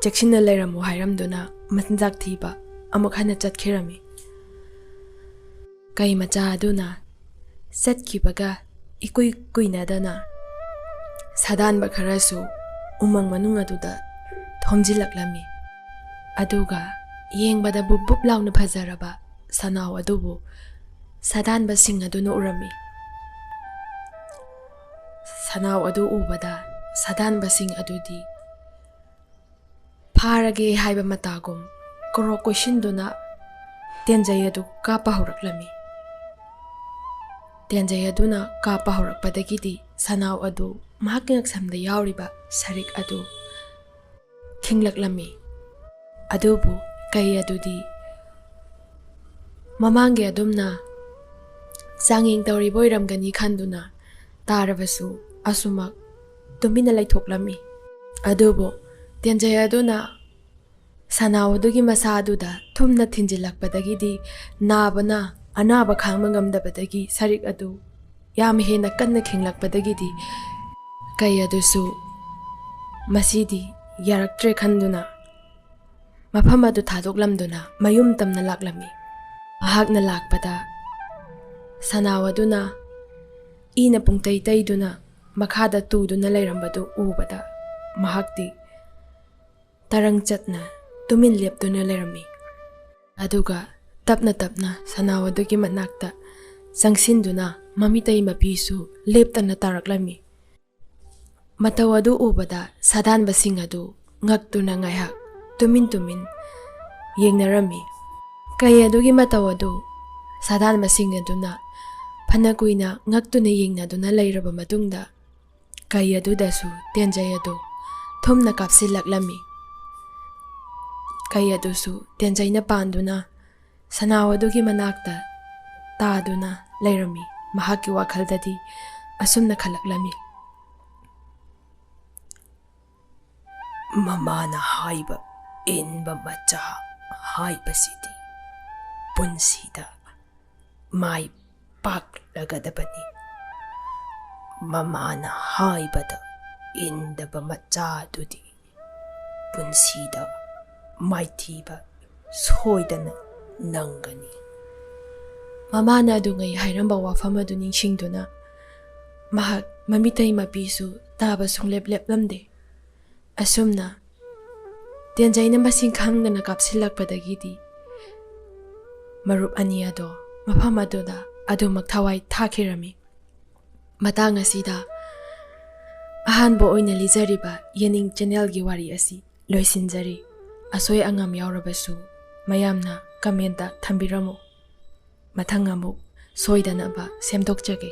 "ꯆꯦꯛꯁꯤꯟꯅ ꯂꯩꯔꯝꯃꯨ" ꯍꯥꯏꯔꯝꯗꯨꯅ ꯃꯆꯤꯟꯖꯥꯛ ꯊꯤꯕ ꯑꯃꯨꯛ ꯍꯟꯅ ꯆꯠꯈꯤꯔꯝꯃꯤ꯫ ꯀꯩ ꯃꯆꯥ ꯑꯗꯨꯅ ꯆꯠꯈꯤꯕꯒ ꯏꯀꯨꯏ ꯀꯨꯏꯅꯗꯅ ꯁꯥꯗꯥꯟꯕ ꯈꯔꯁꯨ ꯎꯃꯪ ꯃꯅꯨꯡ ꯑꯗꯨꯗ ꯊꯣꯝꯖꯤꯜꯂꯛꯂꯝꯃꯤ꯫ ꯑꯗꯨꯒ ꯌꯦꯡꯕꯗ ꯕꯨꯞ ꯕꯨꯞ ꯂꯥꯎꯅ ꯐꯖꯔꯕ ꯁꯅꯥꯎ ꯑꯗꯨꯕꯨ ꯁꯥꯗꯥꯟꯕꯁꯤꯡ ꯑꯗꯨꯅ ꯎꯔꯝꯃꯤ꯫ ꯁꯅꯥꯎ ꯑꯗꯨ ꯎꯕꯗ ꯁꯥꯗꯥꯟꯕꯁꯤꯡ ꯑꯗꯨꯗꯤ ꯐꯥꯔꯒꯦ ꯍꯥꯏꯕ ꯃꯇꯥꯒꯨꯝ ꯀꯣꯔꯣꯛ ꯀꯣꯏꯁꯤꯟꯗꯨꯅ ꯇꯦꯟꯖꯩ ꯑꯗꯨ ꯀꯥꯞꯄ ꯍꯧꯔꯛꯂꯝꯃꯤ꯫ ꯇꯦꯟꯖꯩ ꯑꯗꯨꯅ ꯀꯥꯞꯄ ꯍꯧꯔꯛꯄꯗꯒꯤꯗꯤ ꯁꯅꯥꯎ ꯑꯗꯨ ꯃꯍꯥꯛꯀꯤ ꯉꯛꯁꯝꯗ ꯌꯥꯎꯔꯤꯕ ꯁꯔꯤꯛ ꯑꯗꯨ ꯈꯤꯡꯂꯛꯂꯝꯃꯤ꯫ ꯑꯗꯨꯕꯨ ꯀꯩ ꯑꯗꯨꯗꯤ ꯃꯃꯥꯡꯒꯤ ꯑꯗꯨꯝꯅ ꯆꯥꯡꯌꯦꯡ ꯇꯧꯔꯤꯕ ꯑꯣꯏꯔꯝꯒꯅꯤ ꯈꯟꯗꯨꯅ ꯇꯥꯔꯕꯁꯨ ꯑꯁꯨꯃꯛ ꯇꯨꯃꯤꯟꯅ ꯂꯩꯊꯣꯛꯂꯝꯃꯤ꯫ ꯑꯗꯨꯕꯨ ꯇꯦꯟꯖꯩ ꯑꯗꯨꯅ ꯁꯅꯥꯎ ꯑꯗꯨꯒꯤ ꯃꯁꯥ ꯑꯗꯨꯗ ꯊꯨꯝꯅ ꯊꯤꯟꯖꯤꯜꯂꯛꯄꯗꯒꯤꯗꯤ ꯅꯥꯕꯅ ꯑꯅꯥꯕ ꯈꯥꯡꯕ ꯉꯝꯗꯕꯗꯒꯤ ꯁꯔꯤꯛ ꯑꯗꯨ ꯌꯥꯝ ꯍꯦꯟꯅ ꯀꯟꯅ ꯈꯤꯡꯂꯛꯄꯗꯒꯤꯗꯤ ꯀꯩ ꯑꯗꯨꯁꯨ ꯃꯁꯤꯗꯤ ꯌꯥꯔꯛꯇ꯭ꯔꯦ ꯈꯟꯗꯨꯅ ꯃꯐꯝ ꯑꯗꯨ ꯊꯥꯗꯣꯛꯂꯝꯗꯨꯅ ꯃꯌꯨꯝ ꯇꯝꯅ ꯂꯥꯛꯂꯝꯃꯤ꯫ ꯃꯍꯥꯛꯅ ꯂꯥꯛꯄꯗ ꯁꯅꯥꯎ ꯑꯗꯨꯅ ꯏꯅ ꯄꯨꯡꯇꯩ ꯇꯩꯗꯨꯅ ꯃꯈꯥꯗ ꯇꯨꯗꯨꯅ ꯂꯩꯔꯝꯕꯗꯨ ꯎꯕꯗ ꯃꯍꯥꯛꯇꯤ ꯇꯔꯪ ꯆꯠꯅ ꯇꯨꯃꯤꯟ ꯂꯦꯞꯇꯨꯅ ꯂꯩꯔꯝꯃꯤ꯫ ꯑꯗꯨꯒ ꯇꯞꯅ ꯇꯞꯅ ꯁꯅꯥꯎ ꯑꯗꯨꯒꯤ ꯃꯅꯥꯛꯇ ꯆꯪꯁꯤꯟꯗꯨꯅ ꯃꯃꯤꯇꯩ ꯃꯄꯤꯁꯨ ꯂꯦꯞꯇꯅ ꯇꯥꯔꯛꯂꯝꯃꯤ꯫ ꯃꯇꯧ ꯑꯗꯨ ꯎꯕꯗ ꯁꯥꯗꯥꯟꯕꯁꯤꯡ ꯑꯗꯨ ꯉꯛꯇꯨꯅ ꯉꯥꯏꯍꯥꯛ ꯇꯨꯃꯤꯟ ꯇꯨꯃꯤꯟ ꯌꯦꯡꯅꯔꯝꯃꯤ꯫ ꯀꯩ ꯑꯗꯨꯒꯤ ꯃꯇꯧ ꯑꯗꯨ ꯁꯥꯗꯥꯟꯕꯁꯤꯡ ꯑꯗꯨꯅ ꯐꯅ ꯀꯨꯏꯅ ꯉꯛꯇꯨꯅ ꯌꯦꯡꯅꯗꯨꯅ ꯂꯩꯔꯕ ꯃꯇꯨꯡꯗ ꯀꯩ ꯑꯗꯨꯗꯁꯨ ꯇꯦꯟꯖꯩ ꯑꯗꯨ ꯊꯨꯝꯅ ꯀꯥꯞꯁꯤꯜꯂꯛꯂꯝꯃꯤ꯫ ꯀꯩ ꯑꯗꯨꯁꯨ ꯇꯦꯟꯖꯩꯅ ꯄꯥꯟꯗꯨꯅ ꯁꯅꯥꯎ ꯑꯗꯨꯒꯤ ꯃꯅꯥꯛꯇ ꯇꯥꯗꯨꯅ ꯂꯩꯔꯝꯃꯤ꯫ ꯃꯍꯥꯛꯀꯤ ꯋꯥꯈꯜꯗꯗꯤ ꯑꯁꯨꯝꯅ ꯈꯜꯂꯛꯂꯝꯃꯤ, "ꯃꯃꯥꯅ ꯍꯥꯏꯕ ꯏꯟꯕ ꯃꯆꯥ ꯍꯥꯏꯕꯁꯤꯗꯤ ꯄꯨꯟꯁꯤꯗ ꯃꯥꯏ ꯄꯥꯛꯂꯒꯗꯕꯅꯤ꯫ ꯃꯃꯥꯅ ꯍꯥꯏꯕꯗ ꯏꯟꯗꯕ ꯃꯆꯥꯗꯨꯗꯤ ꯄꯨꯟꯁꯤꯗ ꯃꯥꯏꯊꯤꯕ ꯁꯣꯏꯗꯅ ꯅꯪꯒꯅꯤ"꯫ ꯃꯃꯥꯅ ꯑꯗꯨꯉꯩ ꯍꯥꯏꯔꯝꯕ ꯋꯥꯐꯝ ꯑꯗꯨ ꯅꯤꯡꯁꯤꯡꯗꯨꯅ ꯃꯍꯥꯛ ꯃꯃꯤꯇꯩ ꯃꯄꯤꯁꯨ ꯇꯥꯕ ꯁꯨꯡꯂꯦꯞ ꯂꯦꯞꯂꯝꯗꯦ꯫ ꯑꯁꯨꯝꯅ ꯇꯦꯟꯖꯩꯅ ꯃꯁꯤꯡ ꯈꯪꯗꯅ ꯀꯥꯞꯁꯤꯜꯂꯛꯄꯗꯒꯤꯗꯤ ꯃꯔꯨꯞ ꯑꯅꯤ ꯑꯗꯣ ꯃꯐꯝ ꯑꯗꯨꯗ ꯑꯗꯨꯃꯛ ꯊꯋꯥꯏ ꯊꯥꯈꯤꯔꯝꯃꯤ꯫ ꯃꯇꯥꯡ ꯑꯁꯤꯗ ꯑꯍꯥꯟꯕ ꯑꯣꯏꯅ ꯂꯤꯖꯔꯤꯕ ꯌꯦꯅꯤꯡ ꯆꯦꯅꯦꯜꯒꯤ ꯋꯥꯔꯤ ꯑꯁꯤ ꯂꯣꯏꯁꯤꯟꯖꯔꯤ꯫ ꯑꯁꯣꯏ ꯑꯉꯥꯝ ꯌꯥꯎꯔꯕꯁꯨ ꯃꯌꯥꯝꯅ ꯀꯃꯦꯟꯇ ꯊꯝꯕꯤꯔꯝꯃꯨ꯫ ꯃꯊꯪ ꯑꯃꯨꯛ ꯁꯣꯏꯗꯅꯕ ꯁꯦꯝꯗꯣꯛꯆꯒꯦ꯫